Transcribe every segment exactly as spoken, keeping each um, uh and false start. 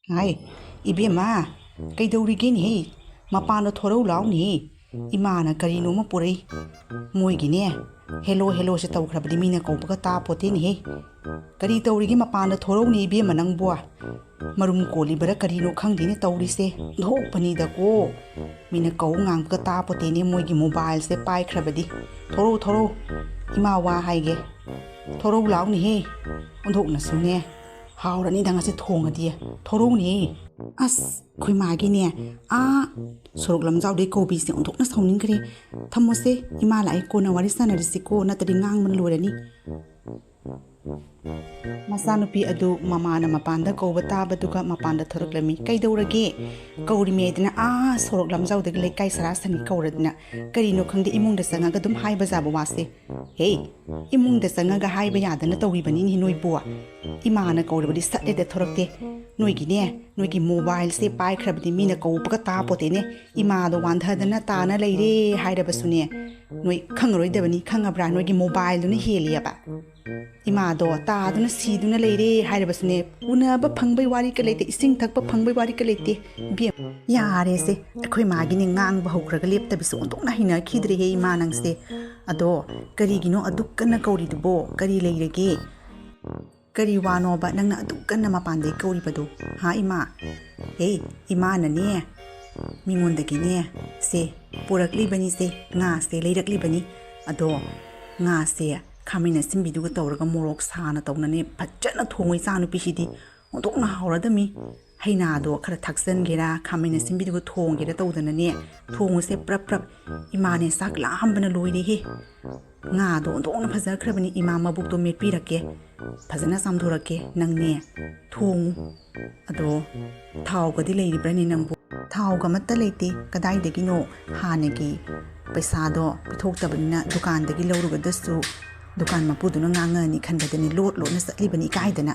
ꯍꯥꯏ, ꯏꯕꯦꯝꯃ, ꯀꯩꯗꯧꯔꯤꯒꯦꯅꯦꯍꯦ? ꯃꯄꯥꯟꯗ ꯊꯣꯔꯧ ꯂꯥꯎꯅꯦꯍꯦ꯫ ꯏꯃꯥꯅ ꯀꯔꯤꯅꯣꯃ ꯄꯨꯔꯛꯏ꯫ ꯃꯣꯏꯒꯤꯅꯦ, ꯍꯦꯂꯣ ꯍꯦꯂꯣꯁꯦ ꯇꯧꯈ꯭ꯔꯕꯗꯤ ꯃꯤꯅ ꯀꯧꯕꯒ ꯇꯥꯄꯣꯠꯇꯦꯅꯦꯍꯦ꯫ ꯀꯔꯤ ꯇꯧꯔꯤꯒꯦ ꯃꯄꯥꯟꯗ ꯊꯣꯔꯧꯅꯦ ꯏꯕꯦꯝꯃ ꯅꯪꯕꯣ? ꯃꯔꯨꯝ ꯀꯣꯜꯂꯤꯕꯔꯥ ꯀꯔꯤꯅꯣ ꯈꯪꯗꯦꯅꯦ ꯇꯧꯔꯤꯁꯦ꯫ ꯊꯣꯛꯄꯅꯤꯗꯀꯣ꯫ ꯃꯤꯅ ꯀꯧ ꯉꯥꯡꯕꯒ ꯇꯥꯄꯣꯠꯇꯦꯅꯦ ꯃꯣꯏꯒꯤ ꯃꯣꯕꯥꯏꯜꯁꯦ ꯄꯥꯏꯈ꯭ꯔꯕꯗꯤ꯫ ꯊꯣꯔꯧ, ꯊꯣꯔꯧ꯫ ꯏꯃꯥ ꯋꯥ ꯍꯥꯏꯒꯦ꯫ ꯊꯣꯔꯧ ꯂꯥꯎꯅꯦꯍꯦ꯫ ꯑꯣꯟꯊꯣꯛꯅꯁꯨꯅꯦ꯫ ꯍꯥꯎꯔꯅꯤꯗ ꯉꯁꯤ ꯊꯣꯡꯉꯗꯤ꯫ ꯊꯣꯔꯧꯅꯦ꯫ ꯑꯁ, ꯑꯩꯈꯣꯏ ꯃꯥꯒꯤꯅꯦ꯫ ꯑꯥ, ꯁꯣꯔꯣꯛ ꯂꯝꯖꯥꯎꯗꯩ ꯀꯧꯕꯤꯁꯦ ꯑꯣꯟꯊꯣꯛꯅ ꯁꯥꯎꯅꯤꯡꯈ꯭ꯔꯦ꯫ ꯊꯝꯃꯣꯁꯦ, ꯏꯃꯥ ꯂꯥꯛꯑꯦ, ꯀꯣꯟꯅ ꯋꯥꯔꯤ ꯁꯥꯟꯅꯔꯁꯤꯀꯣ, ꯅꯠꯇ꯭ꯔꯗꯤ ꯉꯥꯡꯕꯅ ꯂꯣꯏꯔꯅꯤ꯫ ꯃꯆꯥꯅꯨꯄꯤ ꯑꯗꯨ ꯃꯃꯥꯅ ꯃꯄꯥꯟꯗ ꯀꯧꯕ ꯇꯥꯕꯗꯨꯒ ꯃꯄꯥꯟꯗ ꯊꯣꯔꯛꯂꯝꯃꯤ꯫ "ꯀꯩꯗꯧꯔꯒꯦ? ꯀꯧꯔꯤꯃꯦꯗꯅ ꯑꯥ ꯁꯣꯔꯣꯛ ꯂꯝꯖꯥꯎꯗꯒꯤ ꯂꯩꯀꯥꯏ ꯁꯔꯥꯁꯟꯒꯤ ꯀꯧꯔꯗꯅ ꯀꯔꯤꯅꯣ ꯈꯪꯗꯦ ꯏꯃꯨꯡꯗ ꯆꯪꯉꯒ ꯑꯗꯨꯝ ꯍꯥꯏꯕ ꯌꯥꯕ ꯋꯥꯁꯦ꯫ ꯍꯦ, ꯏꯃꯨꯡꯗ ꯆꯪꯉꯒ ꯍꯥꯏꯕ ꯌꯥꯗꯅ ꯇꯧꯔꯤꯕꯅꯤꯅꯦ ꯅꯣꯏꯕꯨ꯫ ꯏꯃꯥꯅ ꯀꯧꯔꯕꯗꯤ ꯁꯠ ꯍꯦꯛꯇ ꯊꯣꯔꯛꯇꯦ꯫ ꯅꯣꯏꯒꯤꯅꯦ, ꯅꯣꯏꯒꯤ ꯃꯣꯕꯥꯏꯜꯁꯦ ꯄꯥꯏꯈ꯭ꯔꯕꯗꯤ ꯃꯤꯅ ꯀꯧꯕꯒ ꯇꯥꯄꯣꯠꯇꯦꯅꯦ꯫ ꯏꯃꯥꯗꯣ ꯋꯥꯟꯊꯗꯅ ꯇꯥꯅ ꯂꯩꯔꯦ ꯍꯥꯏꯔꯕꯁꯨꯅꯦ, ꯅꯣꯏ ꯈꯪꯉꯔꯣꯏꯗꯕꯅꯤ, ꯈꯪꯉꯕ꯭ꯔꯥ? ꯅꯣꯏꯒꯤ ꯃꯣꯕꯥꯏꯜꯗꯨꯅ ꯍꯦꯜꯂꯤꯑꯕ꯫ ꯏꯃꯥꯗꯣ ꯇꯥꯗꯨꯅ ꯁꯤꯗꯨꯅ ꯂꯩꯔꯦ ꯍꯥꯏꯔꯕꯁꯨꯅꯦ, ꯎꯅꯕ ꯐꯪꯕꯩ ꯋꯥꯔꯤꯒ ꯂꯩꯇꯦ, ꯏꯁꯤꯡ ꯊꯛꯄ ꯐꯪꯕꯩ ꯋꯥꯔꯤꯒ ꯂꯩꯇꯦ꯫ ꯏꯕꯦꯝ, ꯌꯥꯔꯦꯁꯦ, ꯑꯩꯈꯣꯏ ꯃꯥꯒꯤꯅꯦ ꯉꯥꯡꯕ ꯍꯧꯈ꯭ꯔꯒ ꯂꯦꯞꯇꯕꯤꯁꯨ ꯑꯣꯟꯊꯣꯛꯅ ꯍꯩꯅꯈꯤꯗ꯭ꯔꯦꯍꯦ ꯏꯃꯥ ꯅꯪꯁꯦ꯫ ꯑꯗꯣ ꯀꯔꯤꯒꯤꯅꯣ ꯑꯗꯨꯛ ꯀꯟꯅ ꯀꯧꯔꯤꯗꯨꯕꯣ? ꯀꯔꯤ ꯂꯩꯔꯒꯦ? ꯀꯔꯤ ꯋꯥꯅꯣꯕ ꯅꯪꯅ ꯑꯗꯨꯛ ꯀꯟꯅ ꯃꯄꯥꯟꯗꯩ ꯀꯧꯔꯤꯕꯗꯣ? ꯍꯥ ꯏꯃꯥ? ꯍꯦ, ꯏꯃꯥꯅꯅꯦ, ꯃꯤꯉꯣꯟꯗꯒꯤꯅꯦ, ꯁꯦ, ꯄꯨꯔꯛꯂꯤꯕꯅꯤꯁꯦ, ꯉꯥꯁꯦ ꯂꯩꯔꯛꯂꯤꯕꯅꯤ꯫ ꯑꯗꯣ ꯉꯥꯁꯦ ꯈꯥꯃꯦꯟ ꯑꯁꯤꯟꯕꯤꯗꯨꯒ ꯇꯧꯔꯒ ꯃꯣꯔꯣꯛ ꯁꯥꯅ ꯇꯧꯅꯅꯦ ꯐꯖꯅ ꯊꯣꯡꯉꯣ ꯏꯆꯥꯅꯨꯄꯤꯁꯤꯗꯤ꯫ ꯑꯣꯟꯊꯣꯛꯅ ꯍꯥꯎꯔꯗꯝꯃꯤ꯫ ꯍꯩꯅꯥꯗꯣ ꯈꯔ ꯊꯥꯛꯆꯟꯒꯦꯔꯥ, ꯈꯥꯃꯦꯟ ꯑꯁꯤꯟꯕꯤꯗꯨꯒ ꯊꯣꯡꯒꯦꯔꯥ ꯇꯧꯗꯅꯅꯦ, ꯊꯣꯡꯉꯨꯁꯦ ꯄ꯭ꯔꯞ ꯄ꯭ꯔꯞ꯫ ꯏꯃꯥꯅꯦ ꯆꯥꯛ ꯂꯥꯝꯕꯅ ꯂꯣꯏꯔꯦꯍꯦ꯫ ꯉꯥꯗꯣ ꯑꯣꯟꯊꯣꯛꯅ ꯐꯖꯈ꯭ꯔꯕꯅꯤ꯫ ꯏꯃꯥ ꯃꯕꯨꯛꯇꯣ ꯃꯦꯠꯄꯤꯔꯛꯀꯦ, ꯐꯖꯅ ꯆꯥꯝꯊꯣꯔꯛꯀꯦ꯫ ꯅꯪꯅꯦ ꯊꯣꯡꯉꯨ꯫ ꯑꯗꯣ ꯊꯥꯎꯒꯗꯤ ꯂꯩꯔꯤꯕ꯭ꯔꯅꯦ ꯅꯪꯕꯨ? ꯊꯥꯎꯒ ꯑꯃꯠꯇ ꯂꯩꯇꯦ꯫ ꯀꯗꯥꯏꯗꯒꯤꯅꯣ? ꯍꯥꯟꯅꯒꯤ ꯄꯩꯁꯥꯗꯣ ꯄꯤꯊꯣꯛꯇꯕꯅꯤꯅ ꯗꯨꯀꯥꯟꯗꯒꯤ ꯂꯧꯔꯨꯒꯗꯁꯨ ꯗꯨꯀꯥꯟ ꯃꯄꯨꯗꯨꯅ ꯉꯥꯡꯉꯅꯤ ꯈꯟꯕꯗꯅꯤ ꯂꯣꯠ ꯂꯣꯠꯅ ꯆꯠꯂꯤꯕꯅꯤ ꯏꯀꯥꯏꯗꯅ꯫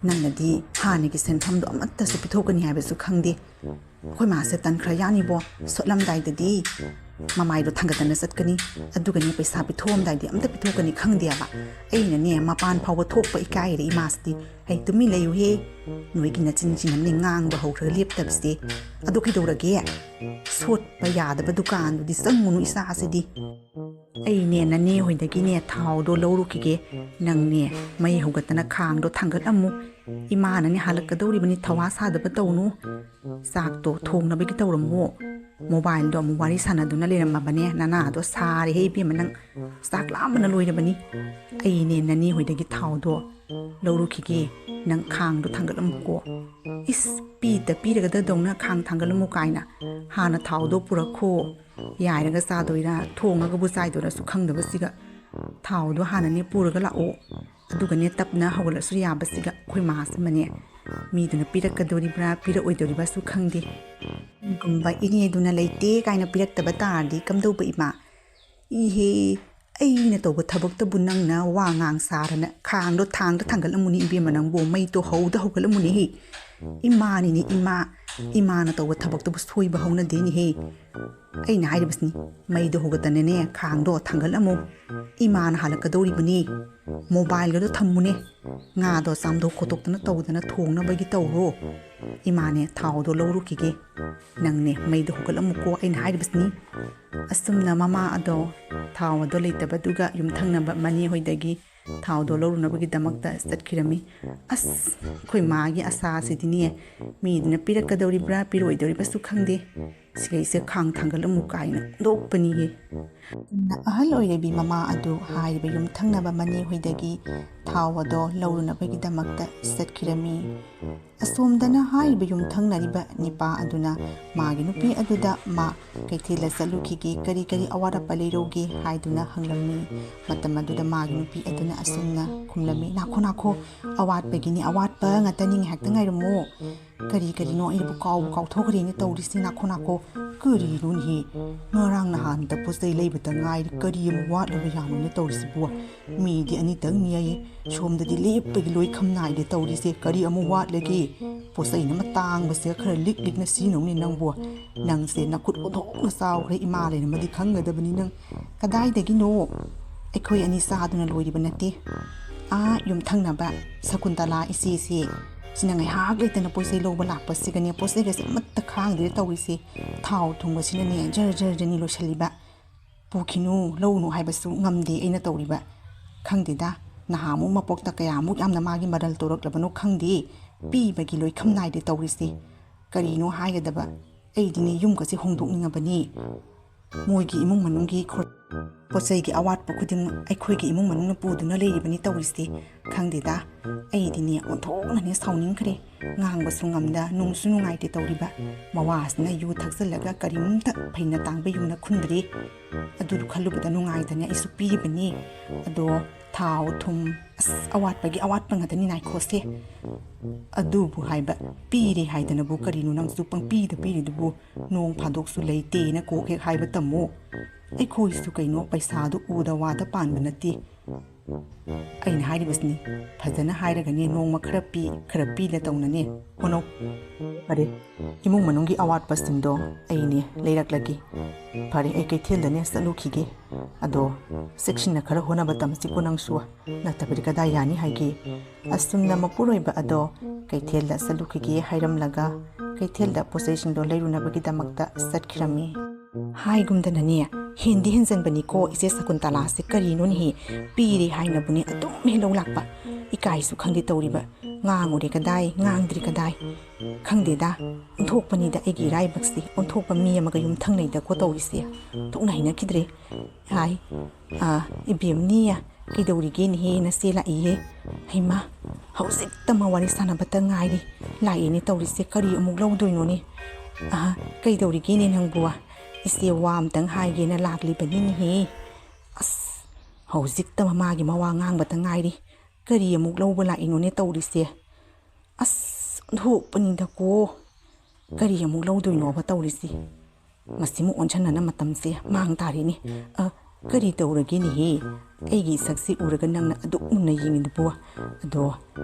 ꯅꯪꯅꯗꯤ ꯍꯥꯟꯅꯒꯤ ꯁꯦꯟꯐꯝꯗꯣ ꯑꯃꯠꯇꯁꯨ ꯄꯤꯊꯣꯛꯀꯅꯤ ꯍꯥꯏꯕꯁꯨ ꯈꯪꯗꯦ꯫ ꯑꯩꯈꯣꯏ ꯃꯥꯁꯦ ꯇꯟꯈ꯭ꯔ ꯌꯥꯅꯤꯕꯣ꯫ ꯁꯣꯠꯂꯝꯗꯥꯏꯗꯗꯤ ꯃꯃꯥꯏꯗꯣ ꯊꯥꯡꯒꯠꯇꯅ ꯆꯠꯀꯅꯤ꯫ ꯑꯗꯨꯒꯅꯦ ꯄꯩꯁꯥ ꯄꯤꯊꯣꯛꯑꯝꯗꯥꯏꯗꯤ ꯑꯝꯇ ꯄꯤꯊꯣꯛꯀꯅꯤ ꯈꯪꯗꯦꯕ꯫ ꯑꯩꯅꯅꯦ ꯃꯄꯥꯟ ꯐꯥꯎꯕ ꯊꯣꯛꯄ ꯏꯀꯥꯏꯔꯦ ꯏꯃꯥꯁꯤꯗꯤ꯫ "ꯍꯩ, ꯇꯨꯃꯤꯟ ꯂꯩꯌꯨꯍꯦ, ꯅꯣꯏꯒꯤ ꯅꯆꯤꯟꯁꯤꯅꯅꯦ ꯉꯥꯡꯕ ꯍꯧꯈ꯭ꯔꯒ ꯂꯦꯞꯇꯕꯁꯦ꯫ ꯑꯗꯨ ꯀꯩꯗꯧꯔꯒꯦ? ꯁꯣꯠꯄ ꯌꯥꯗꯕ ꯗꯨꯀꯥꯟꯗꯨꯗꯤ ꯆꯪꯉꯨꯅꯨ ꯏꯆꯥꯁꯤꯗꯤ꯫ ꯑꯩꯅꯦ ꯅꯅꯦ ꯍꯣꯏꯗꯒꯤꯅꯦ ꯊꯥꯎꯗꯣ ꯂꯧꯔꯨꯈꯤꯒꯦ꯫ ꯅꯪꯅꯦ ꯃꯩ ꯍꯧꯒꯠꯇꯅ ꯈꯥꯡꯗꯣ ꯊꯥꯡꯒꯠꯂꯝꯃꯨ꯫ ꯏꯃꯥꯅꯅꯦ ꯍꯜꯂꯛꯀꯗꯧꯔꯤꯕꯅꯤ, ꯊꯧꯋꯥ ꯁꯥꯗꯕ ꯇꯧꯅꯨ꯫ ꯆꯥꯛꯇꯣ ꯊꯣꯡꯅꯕꯒꯤ ꯇꯧꯔꯝꯃꯣ꯫ ꯃꯣꯕꯥꯏꯜꯗꯣ ꯑꯃꯨꯛ ꯋꯥꯔꯤ ꯁꯥꯟꯅꯗꯨꯅ ꯂꯩꯔꯝꯃꯕꯅꯦ꯫ ꯅꯅꯥꯗꯣ ꯁꯥꯔꯦꯍꯦ ꯏꯕꯦꯝꯃ, ꯅꯪ ꯆꯥꯛ ꯂꯥꯝꯕꯅ ꯂꯣꯏꯔꯕꯅꯤ꯫ ꯑꯩꯅꯦ ꯅꯅꯦ ꯍꯣꯏꯗꯒꯤ ꯊꯥꯎꯗꯣ ꯂꯧꯔꯨꯈꯤꯒꯦ, ꯅꯪ ꯈꯥꯡꯗꯣ ꯊꯥꯡꯒꯠꯂꯝꯃꯨꯀꯣ꯫ ꯏꯁ, ꯄꯤꯗ ꯄꯤꯔꯒꯗꯗꯧꯅ ꯈꯥꯡ ꯊꯥꯡꯒꯠꯂꯝꯃꯨ ꯀꯥꯏꯅ꯫ ꯍꯥꯟꯅ ꯊꯥꯎꯗꯣ ꯄꯨꯔꯛꯈꯣ꯫ ꯌꯥꯏꯔꯒ ꯆꯥꯗꯣꯏꯔꯥ, ꯊꯣꯡꯉꯒꯕꯨ ꯆꯥꯏꯗꯣꯏꯔꯥꯁꯨ ꯈꯪꯗꯕꯁꯤꯒ꯫ ꯊꯥꯎꯗꯣ ꯍꯥꯟꯅꯅꯦ ꯄꯨꯔꯒ ꯂꯥꯛꯑꯣ꯫ ꯑꯗꯨꯒꯅꯦ ꯇꯞꯅ ꯍꯧꯒꯠꯂꯁꯨ ꯌꯥꯕꯁꯤꯒ꯫ ꯑꯩꯈꯣꯏ ꯃꯥꯁꯤꯃꯅꯦ ꯃꯤꯗꯨꯅ ꯄꯤꯔꯛꯀꯗꯣꯔꯤꯕ꯭ꯔꯥ ꯄꯤꯔꯛꯑꯣꯏꯗꯣꯔꯤꯕ꯭ꯔꯥꯁꯨ ꯈꯪꯗꯦ꯫ ꯀꯔꯤꯒꯨꯝꯕ ꯏꯅꯦꯗꯨꯅ ꯂꯩꯇꯦ ꯀꯥꯏꯅ ꯄꯤꯔꯛꯇꯕ ꯇꯥꯔꯗꯤ ꯀꯝꯗꯧꯕ ꯏꯃꯥ? ꯏꯍꯦ, ꯑꯩꯅ ꯇꯧꯕ ꯊꯕꯛꯇꯕꯨ ꯅꯪꯅ ꯋꯥ ꯉꯥꯡ ꯁꯥꯔꯅ ꯈꯥꯡꯗꯣ ꯊꯥꯡꯗ ꯊꯥꯡꯒꯠꯂꯝꯃꯨꯅꯤ ꯏꯕꯦꯝꯃ ꯅꯪꯕꯨ, ꯃꯩꯗꯣ ꯍꯧꯗ ꯍꯧꯒꯠꯂꯝꯃꯨꯅꯦꯍꯦ꯫ ꯏꯃꯥꯅꯤꯅꯦ ꯏꯃꯥ, ꯏꯃꯥꯅ ꯇꯧꯕ ꯊꯕꯛꯇꯕꯨ ꯁꯣꯏꯕ ꯍꯧꯅꯗꯦꯅꯦꯍꯦ꯫ ꯑꯩꯅ ꯍꯥꯏꯔꯤꯕꯁꯤꯅꯤ, ꯃꯩꯗꯣ ꯍꯧꯒꯠꯇꯅꯅꯦ ꯈꯥꯡꯗꯣ ꯊꯥꯡꯒꯠꯂꯝꯃꯨ꯫ ꯏꯃꯥꯅ ꯍꯜꯂꯛꯀꯗꯧꯔꯤꯕꯅꯤ꯫ ꯃꯣꯕꯥꯏꯜꯒꯗꯣ ꯊꯝꯃꯨꯅꯦ꯫ ꯉꯥꯗꯣ ꯆꯥꯝꯊꯣꯛ ꯈꯣꯠꯇꯣꯛꯇꯅ ꯇꯧꯗꯅ ꯊꯣꯡꯅꯕꯒꯤ ꯇꯧꯔꯣ꯫ ꯏꯃꯥꯅꯦ ꯊꯥꯎꯗꯣ ꯂꯧꯔꯨꯈꯤꯒꯦ꯫ ꯅꯪꯅꯦ ꯃꯩꯗꯣ ꯍꯧꯒꯠꯂꯝꯃꯨꯀꯣ ꯑꯩꯅ ꯍꯥꯏꯔꯤꯕꯁꯤꯅꯤ꯫ ꯑꯁꯨꯝꯅ ꯃꯃꯥ ꯑꯗꯣ ꯊꯥꯎ ꯑꯗꯣ ꯂꯩꯇꯕꯗꯨꯒ ꯌꯨꯝꯊꯪꯅꯕ ꯃꯅꯦ ꯍꯣꯏꯗꯒꯤ ꯊꯥꯎꯗꯣ ꯂꯧꯔꯨꯅꯕꯒꯤꯗꯃꯛꯇ ꯆꯠꯈꯤꯔꯝꯃꯤ꯫ ꯑꯁ, ꯑꯩꯈꯣꯏ ꯃꯥꯒꯤ ꯑꯁꯥꯁꯤꯗꯤꯅꯦ, ꯃꯤꯗꯨꯅ ꯄꯤꯔꯛꯀꯗꯧꯔꯤꯕ꯭ꯔꯥ ꯄꯤꯔꯛꯑꯣꯏꯗꯧꯔꯤꯕ꯭ꯔꯥꯁꯨ ꯈꯪꯗꯦ꯫ ꯁꯤꯒꯩꯁꯦ ꯈꯥꯡ ꯊꯥꯡꯒꯠꯂꯝꯃꯨ ꯀꯥꯏꯅ ꯅꯣꯛꯄꯅꯤꯌꯦ꯫ ꯑꯍꯜ ꯑꯣꯏꯔꯕꯤ ꯃꯃꯥ ꯑꯗꯨ ꯍꯥꯏꯔꯤꯕ ꯌꯨꯝꯊꯪꯅꯕ ꯃꯅꯦ ꯍꯣꯏꯗꯒꯤ ꯊꯥꯎ ꯑꯗꯣ ꯂꯧꯔꯨꯅꯕꯒꯤꯗꯃꯛꯇ ꯆꯠꯈꯤꯔꯝꯃꯤ꯫ ꯑꯁꯣꯝꯗꯅ ꯍꯥꯏꯔꯤꯕ ꯌꯨꯝꯊꯪꯅꯔꯤꯕ ꯅꯤꯄꯥ ꯑꯗꯨꯅ ꯃꯥꯒꯤ ꯅꯨꯄꯤ ꯑꯗꯨꯗ ꯃꯥ ꯀꯩꯊꯦꯜꯗ ꯆꯠꯂꯨꯈꯤꯒꯦ, ꯀꯔꯤ ꯀꯔꯤ ꯑꯋꯥꯠ ꯑꯄ ꯂꯩꯔꯧꯒꯦ ꯍꯥꯏꯗꯨꯅ ꯍꯪꯂꯝꯃꯤ꯫ ꯃꯇꯝ ꯑꯗꯨꯗ ꯃꯥꯒꯤ ꯅꯨꯄꯤ ꯑꯗꯨꯅ ꯑꯁꯨꯝꯅ ꯈꯨꯝꯂꯝꯃꯤ, "ꯅꯥꯈꯣ, ꯅꯥꯈꯣ, ꯑꯋꯥꯠꯄꯒꯤꯅꯤ, ꯑꯋꯥꯠꯄ ꯉꯥꯛꯇꯅꯤ, ꯉꯥꯏꯍꯥꯛꯇ ꯉꯥꯏꯔꯝꯃꯣ꯫ ꯀꯔꯤ ꯀꯔꯤꯅꯣ ꯑꯩꯕꯨ ꯀꯥꯎꯕꯨ ꯀꯥꯎꯊꯣꯛꯈ꯭ꯔꯦꯅꯦ ꯇꯧꯔꯤꯁꯤ, ꯅꯥꯈꯣ, ꯅꯥꯈꯣ꯫ ꯀꯔꯤꯅꯣꯅꯦꯍꯦ? ꯉꯔꯥꯡ ꯅꯍꯥꯟꯇ ꯄꯣꯠ ꯆꯩ ꯂꯩꯕꯇ ꯉꯥꯏꯔꯤ, ꯀꯔꯤ ꯑꯃꯨꯛ ꯋꯥꯠꯂꯕ ꯌꯥꯅꯣꯅꯦ ꯇꯧꯔꯤꯁꯤꯕꯨ? ꯃꯤꯗꯤ ꯑꯅꯤꯇꯪꯅꯤ ꯑꯩ, ꯁꯣꯝꯗꯗꯤ ꯂꯦꯞꯄꯒꯤ ꯂꯣꯏꯈꯝ ꯅꯥꯏꯗꯦ ꯇꯧꯔꯤꯁꯦ꯫ ꯀꯔꯤ ꯑꯃꯨꯛ ꯋꯥꯠꯂꯒꯦ? ꯄꯣꯠ ꯆꯩꯅ ꯑꯃ ꯇꯥꯡꯕꯁꯦ ꯈꯔ ꯂꯤꯛ ꯂꯤꯛꯅ ꯁꯤꯖꯤꯟꯅꯧꯅꯦ ꯅꯪꯕꯨ꯫ ꯅꯪꯁꯦ ꯅꯈꯨꯠ ꯑꯣꯟꯊꯣꯛꯅ ꯆꯥꯎꯈ꯭ꯔꯦ, ꯏꯃꯥ ꯂꯩꯔꯝꯃꯗꯤ ꯈꯪꯒꯗꯕꯅꯤ ꯅꯪ꯫ ꯀꯗꯥꯏꯗꯒꯤꯅꯣ? ꯑꯩꯈꯣꯏ ꯑꯅꯤ ꯆꯥꯗꯨꯅ ꯂꯣꯏꯔꯤꯕ ꯅꯠꯇꯦ꯫ ꯑꯥ, ꯌꯨꯝꯊꯪꯅꯕ ꯁꯀꯨꯟꯇꯂꯥ ꯏꯆꯦꯁꯦ, ꯁꯤꯅ ꯉꯥꯏꯍꯥꯛ ꯂꯩꯇꯅ ꯄꯣꯠ ꯆꯩ ꯂꯧꯕ ꯂꯥꯛꯄꯁꯤꯒꯅꯦ, ꯄꯣꯠ ꯆꯩꯒꯁꯦ ꯑꯃꯠꯇ ꯈꯥꯡꯗ꯭ꯔꯦ ꯇꯧꯔꯤꯁꯦ꯫ ꯊꯥꯎ ꯊꯨꯝꯒꯁꯤꯅꯅꯦ ꯖꯔ ꯖꯔ ꯖꯔꯅꯤ ꯂꯣꯏꯁꯤꯜꯂꯤꯕ꯫ ꯄꯨꯈꯤꯅꯨ, ꯂꯧꯅꯨ ꯍꯥꯏꯕꯁꯨ ꯉꯝꯗꯦ ꯑꯩꯅ ꯇꯧꯔꯤꯕ꯫ ꯈꯪꯗꯦꯗ, ꯅꯍꯥꯟꯃꯨꯛ ꯃꯄꯣꯛꯇ ꯀꯌꯥꯃꯨꯛ ꯌꯥꯝꯅ ꯃꯥꯒꯤ ꯃꯔꯜ ꯇꯧꯔꯛꯂꯕꯅꯣ ꯈꯪꯗꯦ, ꯄꯤꯕꯒꯤ ꯂꯣꯏꯈꯝ ꯅꯥꯏꯗꯦ ꯇꯧꯔꯤꯁꯦ꯫ ꯀꯔꯤꯅꯣ ꯍꯥꯏꯒꯗꯕ? ꯑꯩꯗꯤꯅꯦ ꯌꯨꯝꯒꯁꯦ ꯍꯣꯡꯗꯣꯛꯅꯤꯡꯉꯕꯅꯤ꯫ ꯃꯣꯏꯒꯤ ꯏꯃꯨꯡ ꯃꯅꯨꯡꯒꯤ ꯈꯣ-, ꯄꯣꯠ ꯆꯩꯒꯤ ꯑꯋꯥꯠꯄ ꯈꯨꯗꯤꯡꯃꯛ ꯑꯩꯈꯣꯏꯒꯤ ꯏꯃꯨꯡ ꯃꯅꯨꯡꯅ ꯄꯨꯗꯨꯅ ꯂꯩꯔꯤꯕꯅꯤ ꯇꯧꯔꯤꯁꯦ꯫ ꯈꯪꯗꯦꯗ, ꯑꯩꯗꯤꯅꯦ ꯑꯣꯟꯊꯣꯛꯅꯅꯦ ꯁꯥꯎꯅꯤꯡꯈ꯭ꯔꯦ꯫ ꯉꯥꯡꯕꯁꯨ ꯉꯝꯗ, ꯅꯨꯡꯁꯨ ꯅꯨꯡꯉꯥꯏꯇꯦ ꯇꯧꯔꯤꯕ꯫ ꯃꯋꯥꯁꯤꯅ ꯌꯨ ꯊꯛꯆꯜꯂꯒ ꯀꯔꯤꯝꯇ ꯐꯩꯅ ꯇꯥꯡꯕ ꯌꯨꯝꯗ ꯈꯨꯟꯗ꯭ꯔꯤ꯫ ꯑꯗꯨ ꯈꯜꯂꯨꯕꯗ ꯅꯨꯡꯉꯥꯏꯗꯅ ꯑꯩꯁꯨ ꯄꯤꯔꯤꯕꯅꯤ꯫ ꯑꯗꯣ ꯊꯥꯎ ꯊꯨꯝ, ꯑꯁ, ꯑꯋꯥꯠꯄꯒꯤ ꯑꯋꯥꯠꯄ ꯉꯥꯛꯇꯅꯤ ꯅꯥꯏꯈꯣꯁꯦ꯫ ꯑꯗꯨꯕꯨ ꯍꯥꯏꯕ, ꯄꯤꯔꯦ ꯍꯥꯏꯗꯅꯕꯨ ꯀꯔꯤꯅꯣ ꯅꯪꯁꯨ ꯄꯪꯄꯤꯗ ꯄꯤꯔꯤꯗꯨꯕꯨ? ꯅꯣꯡ ꯐꯥꯗꯣꯛꯁꯨ ꯂꯩꯇꯦꯅ ꯀꯣꯛ ꯍꯦꯛ ꯍꯥꯏꯕ ꯇꯝꯃꯨ꯫ ꯑꯩꯈꯣꯏꯁꯨ ꯀꯩꯅꯣ ꯄꯩꯁꯥꯗꯨ ꯎꯗ ꯋꯥꯗ ꯄꯥꯟꯕ ꯅꯠꯇꯦ꯫ ꯑꯩꯅ ꯍꯥꯏꯔꯤꯕꯁꯤꯅꯤ, ꯐꯖꯅ ꯍꯥꯏꯔꯒꯅꯦ ꯅꯣꯡꯃ ꯈꯔ ꯄꯤ, ꯈꯔ ꯄꯤꯗ ꯇꯧꯅꯅꯦ ꯍꯣꯠꯅꯧ꯫ ꯐꯔꯦ, ꯏꯃꯨꯡ ꯃꯅꯨꯡꯒꯤ ꯑꯋꯥꯠꯄꯁꯤꯡꯗꯣ ꯑꯩꯅꯦ ꯂꯩꯔꯛꯂꯒꯦ꯫ ꯐꯔꯦ, ꯑꯩ ꯀꯩꯊꯦꯜꯗꯅꯦ ꯆꯠꯂꯨꯈꯤꯒꯦ꯫ ꯑꯗꯣ ꯆꯦꯛꯁꯤꯟꯅ ꯈꯔ ꯍꯣꯠꯅꯕ ꯇꯝꯁꯤꯀꯣ ꯅꯪꯁꯨ, ꯅꯠꯇꯕꯗꯤ ꯀꯗꯥꯏ ꯌꯥꯅꯤ ꯍꯥꯏꯒꯦ? ꯑꯁꯨꯝꯅ ꯃꯄꯨꯔꯣꯏꯕ ꯑꯗꯣ ꯀꯩꯊꯦꯜꯗ ꯆꯠꯂꯨꯈꯤꯒꯦ ꯍꯥꯏꯔꯝꯂꯒ ꯀꯩꯊꯦꯜꯗ ꯄꯣꯠꯆꯩꯁꯤꯡꯗꯣ ꯂꯩꯔꯨꯅꯕꯒꯤꯗꯃꯛꯇ ꯆꯠꯈꯤꯔꯝꯃꯤ꯫ ꯍꯥꯏꯒꯨꯝꯗꯅꯅꯦ, ꯍꯦꯟꯗꯤ ꯍꯦꯟꯖꯟꯕꯅꯤꯀꯣ ꯏꯆꯦ ꯁꯀꯨꯟꯇꯂꯥꯁꯦ, ꯀꯔꯤꯅꯣꯅꯦꯍꯦ? ꯄꯤꯔꯦ ꯍꯥꯏꯅꯕꯨꯅꯦ ꯑꯗꯨꯝ ꯍꯦꯛ ꯂꯧ ꯂꯥꯛꯄ꯫ ꯏꯀꯥꯏꯁꯨ ꯈꯪꯗꯦ ꯇꯧꯔꯤꯕ, ꯉꯥꯡꯉꯨꯔꯦ ꯀꯗꯥꯏ, ꯉꯥꯡꯗ꯭ꯔꯤ ꯀꯗꯥꯏ? ꯈꯪꯗꯦꯗ, ꯑꯣꯟꯊꯣꯛꯄꯅꯤꯗ ꯑꯩꯒꯤ ꯏꯔꯥꯏꯕꯛꯁꯦ, ꯑꯣꯟꯊꯣꯛꯄ ꯃꯤ ꯑꯃꯒ ꯌꯨꯝꯊꯪꯅꯩꯗꯀꯣ ꯇꯧꯔꯤꯁꯦ꯫ ꯊꯣꯛꯅ ꯍꯩꯅꯈꯤꯗ꯭ꯔꯦ꯫ ꯍꯥꯏ, ꯑꯥ, ꯏꯕꯦꯝꯅꯤꯌꯦ, ꯀꯩꯗꯧꯔꯤꯒꯦꯅꯦꯍꯦ ꯅꯆꯦ ꯂꯥꯛꯏꯍꯦ? ꯍꯩꯃꯥ, ꯍꯧꯖꯤꯛꯇ ꯃꯥ ꯋꯥꯔꯤ ꯁꯥꯟꯅꯕꯇ ꯉꯥꯏꯔꯤ, ꯂꯥꯛꯏꯅꯦ ꯇꯧꯔꯤꯁꯦ, ꯀꯔꯤ ꯑꯃꯨꯛ ꯂꯧꯗꯣꯏꯅꯣꯅꯦ? ꯑꯥ, ꯀꯩꯗꯧꯔꯤꯒꯦꯅꯦ ꯅꯪꯕꯨ? ꯏꯆꯦ ꯋꯥ ꯑꯝꯇꯪ ꯍꯥꯏꯒꯦꯅ ꯂꯥꯛꯂꯤꯕꯅꯤꯅꯦꯍꯦ꯫ ꯑꯁ, ꯍꯧꯖꯤꯛꯇ ꯃꯃꯥꯒꯤ ꯃꯋꯥ ꯉꯥꯡꯕꯇ ꯉꯥꯏꯔꯤ, ꯀꯔꯤ ꯑꯃꯨꯛ ꯂꯧꯕ ꯂꯥꯛꯏꯅꯣꯅꯦ ꯇꯧꯔꯤꯁꯦ? ꯑꯁ, ꯑꯣꯟꯊꯣꯛꯄꯅꯤꯗꯀꯣ, ꯀꯔꯤ ꯑꯃꯨꯛ ꯂꯧꯗꯣꯏꯅꯣꯕ ꯇꯧꯔꯤꯁꯦ? ꯃꯁꯤꯃꯨꯛ ꯑꯣꯟꯁꯟꯅꯅ ꯃꯇꯝꯁꯦ ꯃꯥꯡ ꯇꯥꯔꯦꯅꯦ꯫ ꯑ, ꯀꯔꯤ ꯇꯧꯔꯒꯦꯅꯦꯍꯦ? ꯑꯩꯒꯤ ꯏꯁꯛꯁꯤ ꯎꯔꯒ ꯅꯪꯅ ꯑꯗꯨꯛ ꯃꯨꯟꯅ ꯌꯦꯡꯉꯤꯗꯨꯕꯨ? ꯑꯗꯣ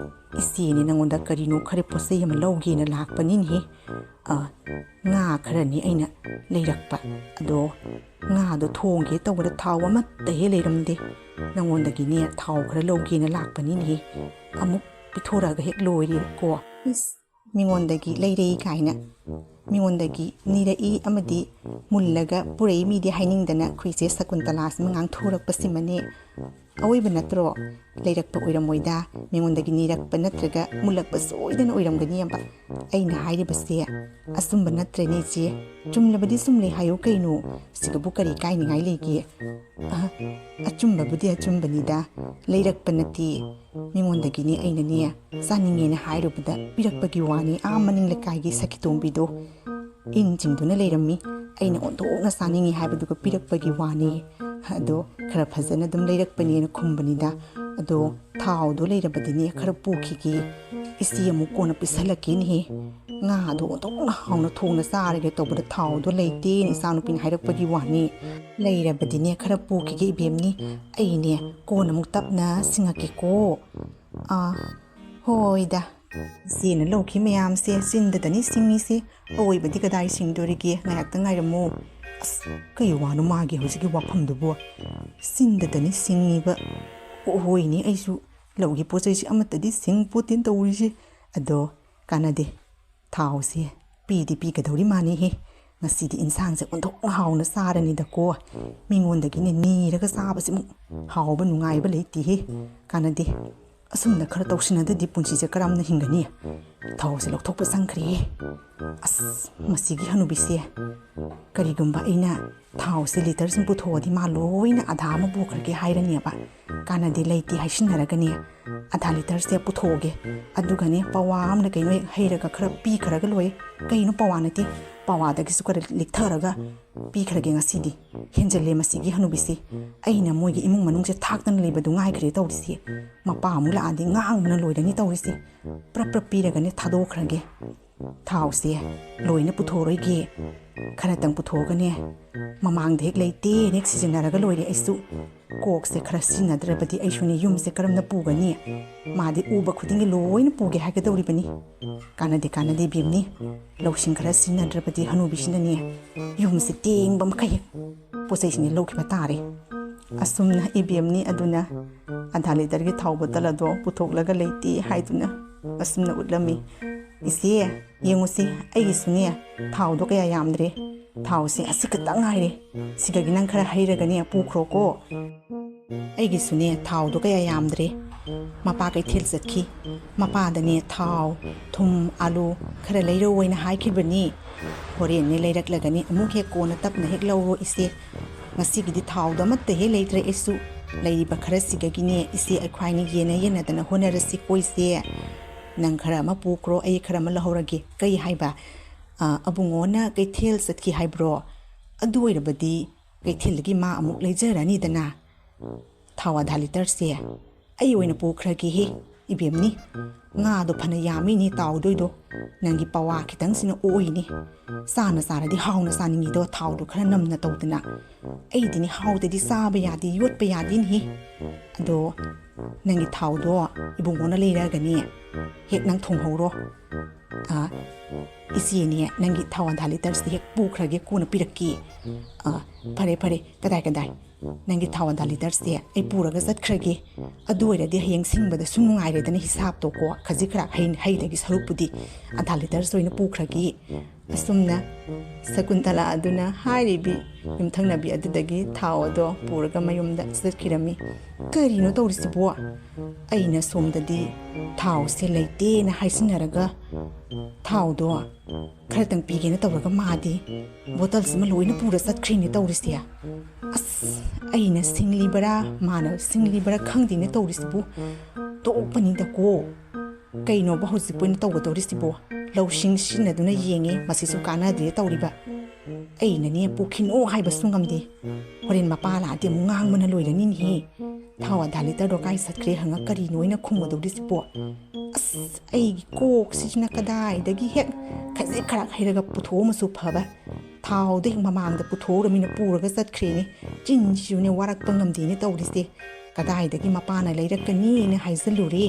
ꯏꯆꯦꯅꯤ, ꯅꯪꯉꯣꯟꯗ ꯀꯔꯤꯅꯣ ꯈꯔ ꯄꯣꯠ ꯆꯩ ꯑꯃ ꯂꯧꯒꯦꯅ ꯂꯥꯛꯄꯅꯤꯅꯦꯍꯦ꯫ ꯑ, ꯉꯥ ꯈꯔꯅꯤ ꯑꯩꯅ ꯂꯩꯔꯛꯄ꯫ ꯑꯗꯣ ꯉꯥꯗꯣ ꯊꯣꯡꯒꯦ ꯇꯧꯕꯗ ꯊꯥꯎ ꯑꯃꯠꯇ ꯍꯦꯛ ꯂꯩꯔꯝꯗꯦ꯫ ꯅꯪꯉꯣꯟꯗꯒꯤꯅꯦ ꯊꯥꯎ ꯈꯔ ꯂꯧꯒꯦꯅ ꯂꯥꯛꯄꯅꯤꯅꯦꯍꯦ꯫ ꯑꯃꯨꯛ ꯄꯤꯊꯣꯔꯛꯑꯒ ꯍꯦꯛ ꯂꯣꯏꯔꯦꯀꯣ꯫ ꯏꯁ, ꯃꯤꯉꯣꯟꯗꯒꯤ ꯂꯩꯔꯛꯏ ꯀꯥꯏꯅ, ꯃꯤꯉꯣꯟꯗꯒꯤ ꯅꯤꯔꯛꯏ ꯑꯃꯗꯤ ꯃꯨꯜꯂꯒ ꯄꯨꯔꯛꯏ ꯃꯤꯗꯤ ꯍꯥꯏꯅꯤꯡꯗꯅ ꯑꯩꯈꯣꯏ ꯏꯆꯦ ꯁꯀꯨꯟꯇꯂꯥꯁꯤꯃ ꯉꯥꯡꯊꯣꯔꯛꯄꯁꯤꯃꯅꯦ꯫ ꯑꯋꯣꯏꯕ ꯅꯠꯇ꯭ꯔꯣ? ꯂꯩꯔꯛꯄ ꯑꯣꯏꯔꯝꯃꯣꯏꯗ, ꯃꯤꯉꯣꯟꯗꯒꯤ ꯅꯤꯔꯛꯄ ꯅꯠꯇ꯭ꯔꯒ ꯃꯨꯜꯂꯛꯄ ꯁꯣꯏꯗꯅ ꯑꯣꯏꯔꯝꯒꯅꯤꯕ꯫ ꯑꯩꯅ ꯍꯥꯏꯔꯤꯕꯁꯦ ꯑꯆꯨꯝꯕ ꯅꯠꯇ꯭ꯔꯅꯦ ꯏꯆꯦ? ꯆꯨꯝꯂꯕꯗꯤ ꯆꯨꯝꯂꯦ ꯍꯥꯏꯌꯨ ꯀꯩꯅꯣ, ꯁꯤꯗꯕꯨ ꯀꯔꯤ ꯀꯥꯏꯅꯤꯡꯉꯥꯏ ꯂꯩꯒꯦ? ꯑ, ꯑꯆꯨꯝꯕꯕꯨꯗꯤ ꯑꯆꯨꯝꯕꯅꯤꯗ, ꯂꯩꯔꯛꯄ ꯅꯠꯇꯦ꯫ ꯃꯤꯉꯣꯟꯗꯒꯤꯅꯦ ꯑꯩꯅꯅꯦ ꯆꯥꯅꯤꯡꯉꯦꯅ ꯍꯥꯏꯔꯨꯕꯗ ꯄꯤꯔꯛꯄꯒꯤ ꯋꯥꯅꯤ꯫ ꯑꯥ ꯃꯅꯤꯡ ꯂꯩꯀꯥꯏꯒꯤ ꯁꯈꯤꯇꯣꯝꯕꯤꯗꯣ ꯏꯟ ꯆꯤꯡꯗꯨꯅ ꯂꯩꯔꯝꯃꯤ꯫ ꯑꯩꯅ ꯑꯣꯟꯊꯣꯛꯅ ꯆꯥꯅꯤꯡꯉꯤ ꯍꯥꯏꯕꯗꯨꯒ ꯄꯤꯔꯛꯄꯒꯤ ꯋꯥꯅꯤ꯫ ꯑꯗꯣ ꯈꯔ ꯐꯖꯅ ꯑꯗꯨꯝ ꯂꯩꯔꯛꯄꯅꯦꯅ ꯈꯨꯝꯕꯅꯤꯗ꯫ ꯑꯗꯣ ꯊꯥꯎꯗꯣ ꯂꯩꯔꯕꯗꯤꯅꯦ ꯈꯔ ꯄꯨꯈꯤꯒꯦ꯫ ꯏꯆꯦ ꯑꯃꯨꯛ ꯀꯣꯟꯅ ꯄꯤꯁꯜꯂꯛꯀꯦꯅꯦꯍꯦ꯫ ꯉꯥꯗꯣ ꯑꯣꯟꯊꯣꯛꯅ ꯍꯥꯎꯅ ꯊꯣꯡꯅ ꯆꯥꯔꯒꯦ ꯇꯧꯕꯗ ꯊꯥꯎꯗꯣ ꯂꯩꯇꯦꯅ ꯏꯆꯥꯅꯨꯄꯤꯅ ꯍꯥꯏꯔꯛꯄꯒꯤ ꯋꯥꯅꯤ꯫ ꯂꯩꯔꯕꯗꯤꯅꯦ ꯈꯔ ꯄꯨꯈꯤꯒꯦ ꯏꯕꯦꯝꯅꯤ꯫ ꯑꯩꯅꯦ ꯀꯣꯟꯅ ꯑꯃꯨꯛ ꯇꯞꯅ ꯁꯤꯡꯉꯛꯀꯦꯀꯣ꯫ ꯑꯥ, ꯍꯣꯏꯗ꯫ ꯏꯆꯦꯅ ꯂꯧꯈꯤ ꯃꯌꯥꯝꯁꯦ ꯆꯤꯟꯗꯗꯅꯤ ꯁꯤꯡꯉꯤꯁꯦ꯫ ꯑꯋꯣꯏꯕꯗꯤ ꯀꯗꯥꯏ ꯁꯤꯡꯗꯣꯔꯤꯒꯦ? ꯉꯥꯏꯍꯥꯛꯇ ꯉꯥꯏꯔꯝꯃꯨ꯫ ꯑꯁ, ꯀꯩ ꯋꯥꯅꯣ ꯃꯥꯒꯤ ꯍꯧꯖꯤꯛꯀꯤ ꯋꯥꯐꯝꯗꯨꯕꯨ? ꯆꯤꯟꯗꯗꯅꯤ ꯁꯤꯡꯉꯤꯕ꯫ ꯍꯣꯏꯅꯦ, ꯑꯩꯁꯨ ꯂꯧꯒꯤ ꯄꯣꯠ ꯆꯩꯁꯤ ꯑꯃꯠꯇꯗꯤ ꯁꯤꯡ ꯄꯣꯠꯇꯦꯅ ꯇꯧꯔꯤꯁꯦ꯫ ꯑꯗꯣ ꯀꯥꯟꯅꯗꯦ꯫ ꯊꯥꯎꯁꯦ ꯄꯤꯗꯤ ꯄꯤꯒꯗꯧꯔꯤ ꯃꯥꯅꯤꯍꯦ꯫ ꯉꯁꯤꯗꯤ ꯏꯟꯁꯥꯡꯁꯦ ꯑꯣꯟꯊꯣꯛꯅ ꯍꯥꯎꯅ ꯆꯥꯔꯅꯤꯗꯀꯣ꯫ ꯃꯤꯉꯣꯟꯗꯒꯤꯅꯦ ꯅꯤꯔꯒ ꯆꯥꯕꯁꯤꯃꯨꯛ ꯍꯥꯎꯕ ꯅꯨꯡꯉꯥꯏꯕ ꯂꯩꯇꯦꯍꯦ꯫ ꯀꯥꯟꯅꯗꯦ꯫ ꯑꯁꯨꯝꯅ ꯈꯔ ꯇꯧꯁꯤꯟꯅꯗ꯭ꯔꯗꯤ ꯄꯨꯟꯁꯤꯁꯦ ꯀꯔꯝꯅ ꯍꯤꯡꯒꯅꯤ? ꯊꯥꯎꯁꯦ ꯂꯧꯊꯣꯛꯄ ꯆꯪꯈ꯭ꯔꯦꯍꯦ꯫ ꯑꯁ, ꯃꯁꯤꯒꯤ ꯍꯅꯨꯕꯤꯁꯦ꯫ ꯀꯔꯤꯒꯨꯝꯕ ꯑꯩꯅ ꯊꯥꯎꯁꯦ ꯂꯤꯇꯔꯁꯤꯡ ꯄꯨꯊꯣꯛꯑꯗꯤ ꯃꯥ ꯂꯣꯏꯅ ꯑꯙꯥ ꯑꯃ ꯄꯨꯈ꯭ꯔꯒꯦ ꯍꯥꯏꯔꯅꯦꯕ꯫ ꯀꯥꯟꯅꯗꯦ, ꯂꯩꯇꯦ ꯍꯥꯏꯁꯤꯟꯅꯔꯒꯅꯦ ꯑꯙꯥ ꯂꯤꯇꯔꯁꯦ ꯄꯨꯊꯣꯛꯑꯒꯦ꯫ ꯑꯗꯨꯒꯅꯦ ꯄꯋꯥ ꯑꯃꯅ ꯀꯩꯅꯣ ꯍꯦꯛ ꯍꯩꯔꯒ ꯈꯔ ꯄꯤꯈ꯭ꯔꯒ ꯂꯣꯏꯔꯦ꯫ ꯀꯩꯅꯣ ꯄꯋꯥ ꯅꯠꯇꯦ, ꯄꯋꯥꯗꯒꯤꯁꯨ ꯈꯔ ꯂꯤꯛꯊꯔꯒ ꯄꯤꯈ꯭ꯔꯒꯦ ꯉꯁꯤꯗꯤ꯫ ꯍꯦꯟꯖꯜꯂꯦ ꯃꯁꯤꯒꯤ ꯍꯅꯨꯕꯤꯁꯦ꯫ ꯑꯩꯅ ꯃꯣꯏꯒꯤ ꯏꯃꯨꯡ ꯃꯅꯨꯡꯁꯦ ꯊꯥꯛꯇꯅ ꯂꯩꯕꯗꯨ ꯉꯥꯏꯈ꯭ꯔꯦ ꯇꯧꯔꯤꯁꯦ꯫ ꯃꯄꯥ ꯑꯃꯨꯛ ꯂꯥꯛꯑꯗꯤ ꯉꯥꯡꯕꯅ ꯂꯣꯏꯔꯅꯤ ꯇꯧꯔꯤꯁꯦ꯫ ꯄ꯭ꯔꯞ ꯄ꯭ꯔꯞ ꯄꯤꯔꯒꯅꯦ ꯊꯥꯗꯣꯛꯈ꯭ꯔꯒꯦ꯫ ꯊꯥꯎꯁꯦ ꯂꯣꯏꯅ ꯄꯨꯊꯣꯛꯑꯔꯣꯏꯒꯦ, ꯈꯔꯇꯪ ꯄꯨꯊꯣꯛꯑꯒꯅꯦ, ꯃꯃꯥꯡꯗ ꯍꯦꯛ ꯂꯩꯇꯦꯅ ꯍꯦꯛ ꯁꯤꯖꯤꯟꯅꯔꯒ ꯂꯣꯏꯔꯦ꯫ ꯑꯩꯁꯨ ꯀꯣꯛꯁꯦ ꯈꯔ ꯁꯤꯖꯤꯟꯅꯗ꯭ꯔꯕꯗꯤ ꯑꯩꯁꯨꯅꯦ ꯌꯨꯝꯁꯦ ꯀꯔꯝꯅ ꯄꯨꯒꯅꯤ? ꯃꯥꯗꯤ ꯎꯕ ꯈꯨꯗꯤꯡꯒꯤ ꯂꯣꯏꯅ ꯄꯨꯒꯦ ꯍꯥꯏꯒꯗꯧꯔꯤꯕꯅꯤ꯫ ꯀꯥꯟꯅꯗꯦ, ꯀꯥꯟꯅꯗꯦ ꯏꯕꯦꯝꯅꯤ, ꯂꯧꯁꯤꯡ ꯈꯔ ꯁꯤꯖꯤꯟꯅꯗ꯭ꯔꯕꯗꯤ ꯍꯅꯨꯕꯤꯁꯤꯅꯅꯦ ꯌꯨꯝꯁꯦ ꯇꯦꯡꯕ ꯃꯈꯩ ꯍꯦꯛ ꯄꯣꯠ ꯆꯩꯁꯤꯡꯁꯦ ꯂꯧꯈꯤꯕ ꯇꯥꯔꯦ꯫ ꯑꯁꯨꯝꯅ ꯏꯕꯦꯝꯅꯤ ꯑꯗꯨꯅ ꯑꯙꯥ ꯂꯤꯇꯔꯒꯤ ꯊꯥꯎ ꯕꯣꯇꯜ ꯑꯗꯣ ꯄꯨꯊꯣꯛꯂꯒ ꯂꯩꯇꯦ ꯍꯥꯏꯗꯨꯅ ꯑꯁꯨꯝꯅ ꯎꯠꯂꯝꯃꯤ꯫ "ꯏꯆꯦ, ꯌꯦꯡꯉꯨꯁꯤ, ꯑꯩꯒꯤꯁꯨꯅꯦ ꯊꯥꯎꯗꯣ ꯀꯌꯥ ꯌꯥꯝꯗ꯭ꯔꯦ꯫ ꯊꯥꯎꯁꯦ ꯑꯁꯤ ꯈꯛꯇꯪ ꯉꯥꯏꯔꯦ꯫ ꯁꯤꯗꯒꯤ ꯅꯪ ꯈꯔ ꯍꯩꯔꯒꯅꯦ ꯄꯨꯈ꯭ꯔꯣꯀꯣ꯫ ꯑꯩꯒꯤꯁꯨꯅꯦ ꯊꯥꯎꯗꯣ ꯀꯌꯥ ꯌꯥꯝꯗ꯭ꯔꯦ꯫ ꯃꯄꯥ ꯀꯩꯊꯦꯜ ꯆꯠꯈꯤ꯫ ꯃꯄꯥꯗꯅꯦ ꯊꯥꯎ, ꯊꯨꯝ, ꯑꯥꯂꯨ ꯈꯔ ꯂꯩꯔꯛꯑꯣꯅ ꯍꯥꯏꯈꯤꯕꯅꯤ꯫ ꯍꯣꯔꯦꯟꯅꯦ ꯂꯩꯔꯛꯂꯒꯅꯤ, ꯑꯃꯨꯛ ꯍꯦꯛ ꯀꯣꯟꯅ ꯇꯞꯅ ꯍꯦꯛ ꯂꯧꯔꯣ ꯏꯆꯦ꯫ ꯉꯁꯤꯒꯤꯗꯤ ꯊꯥꯎꯗꯣ ꯑꯃꯠꯇ ꯍꯦꯛ ꯂꯩꯇ꯭ꯔꯦ ꯑꯩꯁꯨ꯫ ꯂꯩꯔꯤꯕ ꯈꯔꯁꯤꯗꯒꯤꯅꯦ ꯏꯆꯦ ꯑꯩꯈꯣꯏꯅꯤ ꯌꯦꯟꯅ ꯌꯦꯟꯅꯗꯅ ꯍꯣꯠꯅꯔꯁꯤꯀꯣ ꯏꯆꯦ꯫ ꯅꯪ ꯈꯔ ꯑꯃ ꯄꯨꯈ꯭ꯔꯣ, ꯑꯩ ꯈꯔ ꯑꯃ ꯂꯧꯍꯧꯔꯒꯦ꯫ ꯀꯩ ꯍꯥꯏꯕ? ꯑ, ꯑꯕꯨꯡꯉꯣꯅ ꯀꯩꯊꯦꯜ ꯆꯠꯈꯤ ꯍꯥꯏꯕ꯭ꯔꯣ? ꯑꯗꯨ ꯑꯣꯏꯔꯕꯗꯤ ꯀꯩꯊꯦꯜꯗꯒꯤ ꯃꯥ ꯑꯃꯨꯛ ꯂꯩꯖꯔꯅꯤꯗꯅ꯫ ꯊꯥꯎ ꯑꯙꯥ ꯂꯤꯇꯔꯁꯦ ꯑꯩ ꯑꯣꯏꯅ ꯄꯨꯈ꯭ꯔꯒꯦꯍꯦ ꯏꯕꯦꯝꯅꯤ꯫ ꯉꯥꯗꯣ ꯐꯅ ꯌꯥꯝꯃꯤꯅꯤ ꯇꯥꯎꯗꯣꯏꯗꯣ, ꯅꯪꯒꯤ ꯄꯋꯥ ꯈꯤꯇꯪꯁꯤꯅ ꯑꯣꯛꯏꯅꯤ꯫ ꯆꯥꯅ ꯆꯥꯔꯗꯤ ꯍꯥꯎꯅ ꯆꯥꯅꯤꯡꯉꯤꯗꯣ, ꯊꯥꯎꯗꯣ ꯈꯔ ꯅꯝꯅ ꯇꯧꯗꯅ꯫ ꯑꯩꯗꯤꯅꯦ ꯍꯥꯎꯗꯗꯤ ꯆꯥꯕ ꯌꯥꯗꯦ, ꯌꯣꯠꯄ ꯌꯥꯗꯦꯅꯦꯍꯦ꯫ ꯑꯗꯣ ꯅꯪꯒꯤ ꯊꯥꯎꯗꯣ ꯏꯕꯨꯡꯉꯣꯅ ꯂꯩꯔꯛꯑꯒꯅꯦ, ꯍꯦꯛ ꯅꯪ ꯊꯣꯡꯍꯧꯔꯣ꯫ ꯑ, ꯏꯆꯦꯅꯦ, ꯅꯪꯒꯤ ꯊꯥꯎ ꯑꯙꯥ ꯂꯤꯇꯔꯁꯦ ꯍꯦꯛ ꯄꯨꯈ꯭ꯔꯒꯦ, ꯀꯣꯟꯅ ꯄꯤꯔꯛꯀꯦ꯫ ꯑ, ꯐꯔꯦ, ꯐꯔꯦ, ꯀꯗꯥꯏ, ꯀꯗꯥꯏ? ꯅꯪꯒꯤ ꯊꯥꯎ ꯑꯙꯥ ꯂꯤꯇꯔꯁꯦ ꯑꯩ ꯄꯨꯔꯒ ꯆꯠꯈ꯭ꯔꯒꯦ꯫ ꯑꯗꯨ ꯑꯣꯏꯔꯗꯤ ꯍꯌꯦꯡ ꯁꯤꯡꯕꯗꯁꯨ ꯅꯨꯡꯉꯥꯏꯔꯦꯗꯅ, ꯍꯤꯁꯥꯞꯇꯣꯀꯣ, ꯈꯖꯤꯛ ꯈꯔ ꯍꯩ-, ꯍꯩꯗꯒꯤ ꯁꯔꯨꯛꯄꯨꯗꯤ ꯑꯙꯥ ꯂꯤꯇꯔꯁꯦ ꯑꯣꯏꯅ ꯄꯨꯈ꯭ꯔꯒꯦ꯫ ꯑꯁꯨꯝꯅ ꯁꯀꯨꯟꯇꯂꯥ ꯑꯗꯨꯅ ꯍꯥꯏꯔꯤꯕꯤ ꯌꯨꯝꯊꯪꯅꯕꯤ ꯑꯗꯨꯗꯒꯤ ꯊꯥꯎ ꯑꯗꯣ ꯄꯨꯔꯒ ꯃꯌꯨꯝꯗ ꯆꯠꯈꯤꯔꯝꯃꯤ꯫ ꯀꯔꯤꯅꯣ ꯇꯧꯔꯤꯁꯤꯕꯣ? ꯑꯩꯅ ꯁꯣꯝꯗꯗꯤ ꯊꯥꯎꯁꯦ ꯂꯩꯇꯦꯅ ꯍꯥꯏꯁꯤꯟꯅꯔꯒ ꯊꯥꯎꯗꯣ ꯈꯔꯇꯪ ꯄꯤꯒꯦꯅ ꯇꯧꯔꯒ ꯃꯥꯗꯤ ꯕꯣꯇꯜꯁꯤꯃ ꯂꯣꯏꯅ ꯄꯨꯔ ꯆꯠꯈ꯭ꯔꯤꯅꯦ ꯇꯧꯔꯤꯁꯦ꯫ ꯑꯁ, ꯑꯩꯅ ꯁꯤꯡꯂꯤꯕꯔꯥ, ꯃꯥꯅ ꯁꯤꯡꯂꯤꯕꯔꯥ ꯈꯪꯗꯦꯅꯦ ꯇꯧꯔꯤꯁꯤꯕꯨ꯫ ꯇꯣꯛꯄꯅꯤꯗꯀꯣ꯫ ꯀꯩꯅꯣꯕ ꯍꯧꯖꯤꯛꯄꯨ ꯑꯩꯅ ꯇꯧꯒꯗꯧꯔꯤꯁꯤꯕꯣ? ꯂꯧꯁꯤꯡ ꯁꯤꯖꯤꯟꯅꯗꯨꯅ ꯌꯦꯡꯉꯦ, ꯃꯁꯤꯁꯨ ꯀꯥꯟꯅꯗ꯭ꯔꯦ ꯇꯧꯔꯤꯕ꯫ ꯑꯩꯅꯅꯦ ꯄꯨꯈꯤꯅꯣ ꯍꯥꯏꯕꯁꯨ ꯉꯝꯗꯦ꯫ ꯍꯣꯔꯦꯟ ꯃꯄꯥ ꯂꯥꯛꯑꯗꯤ ꯑꯃꯨꯛ ꯉꯥꯡꯕꯅ ꯂꯣꯏꯔꯅꯤꯅꯦꯍꯦ꯫ "ꯊꯥꯎ ꯑꯙꯥ ꯂꯤꯇꯔꯗꯣ ꯀꯥꯏ ꯆꯠꯈ꯭ꯔꯦ?" ꯍꯪꯉ ꯀꯔꯤꯅꯣ ꯑꯩꯅ ꯈꯨꯝꯒꯗꯧꯔꯤꯁꯤꯕꯣ? ꯑꯁ, ꯑꯩꯒꯤ ꯀꯣꯛꯁꯤꯅ ꯀꯗꯥꯏꯗꯒꯤ ꯍꯦꯛ ꯈꯖꯤꯛ ꯈꯔꯥꯛ ꯍꯩꯔꯒ ꯄꯨꯊꯣꯛꯑꯝꯃꯁꯨ ꯐꯕ, ꯊꯥꯎꯗꯣ ꯍꯦꯛ ꯃꯃꯥꯡꯗ ꯄꯨꯊꯣꯛꯎꯔꯃꯤꯅ ꯄꯨꯔꯒ ꯆꯠꯈ꯭ꯔꯦꯅꯦ꯫ ꯆꯤꯟꯁꯤꯁꯨꯅꯦ ꯋꯥꯔꯛꯄ ꯉꯝꯗꯦꯅꯦ ꯇꯧꯔꯤꯁꯦ꯫ ꯀꯗꯥꯏꯗꯒꯤ ꯃꯄꯥꯅ ꯂꯩꯔꯛꯀꯅꯤꯅ ꯍꯥꯏꯖꯜꯂꯨꯔꯦ꯫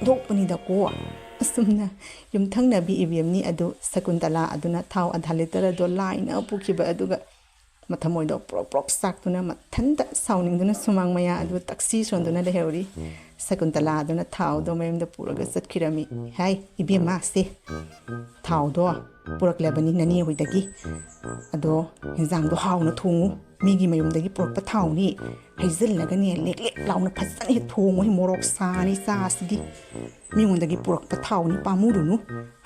ꯅꯣꯛꯄꯅꯤꯗꯀꯣ꯫ ꯑꯁꯨꯝꯅ ꯌꯨꯝꯊꯪꯅꯕꯤ ꯏꯕꯦꯝꯅꯤ ꯑꯗꯨ ꯁꯀꯨꯟꯇꯂꯥ ꯑꯗꯨꯅ ꯊꯥꯎ ꯑꯙꯥ ꯂꯤꯇꯔ ꯑꯗꯣ ꯂꯥꯏꯅ ꯄꯨꯈꯤꯕ ꯑꯗꯨꯒ ꯃꯊꯃꯣꯏꯗꯣ ꯄ꯭ꯔꯣꯛ ꯄ꯭ꯔꯣꯛ ꯆꯥꯛꯇꯨꯅ ꯃꯊꯟꯇ ꯁꯥꯎꯅꯤꯡꯗꯨꯅ ꯁꯨꯃꯥꯡ ꯃꯌꯥ ꯑꯗꯨ ꯇꯛꯁꯤ ꯁꯣꯟꯗꯨꯅ ꯂꯩꯍꯧꯔꯤ꯫ ꯁꯀꯨꯟꯇꯂꯥ ꯑꯗꯨꯅ ꯊꯥꯎꯗꯣ ꯃꯌꯨꯝꯗ ꯄꯨꯔꯒ ꯆꯠꯈꯤꯔꯝꯃꯤ꯫ "ꯍꯥꯏ ꯏꯕꯦꯝꯃ, ꯁꯦ, ꯊꯥꯎꯗꯣ ꯄꯨꯔꯛꯂꯕꯅꯤ ꯅꯅꯦ ꯍꯣꯏꯗꯒꯤ꯫ ꯑꯗꯣ ꯍꯦꯟꯖꯥꯡꯗꯣ ꯍꯥꯎꯅ ꯊꯣꯡꯉꯨ꯫ ꯃꯤꯒꯤ ꯃꯌꯨꯝꯗꯒꯤ ꯄꯨꯔꯛꯄ ꯊꯥꯎꯅꯤ꯫ ꯍꯩꯖꯤꯜꯂꯒꯅꯦ ꯂꯦꯛ ꯂꯦꯛ ꯂꯥꯎꯅ ꯐꯖꯅ ꯍꯦꯛ ꯊꯣꯡꯉꯨ꯫ ꯃꯣꯔꯣꯛ ꯁꯥꯅꯤ ꯆꯥꯁꯤꯗꯤ꯫ ꯃꯤꯉꯣꯟꯗꯒꯤ ꯄꯨꯔꯛꯄ ꯊꯥꯎꯅꯤ, ꯄꯥꯝꯃꯨꯔꯨꯅꯨ꯫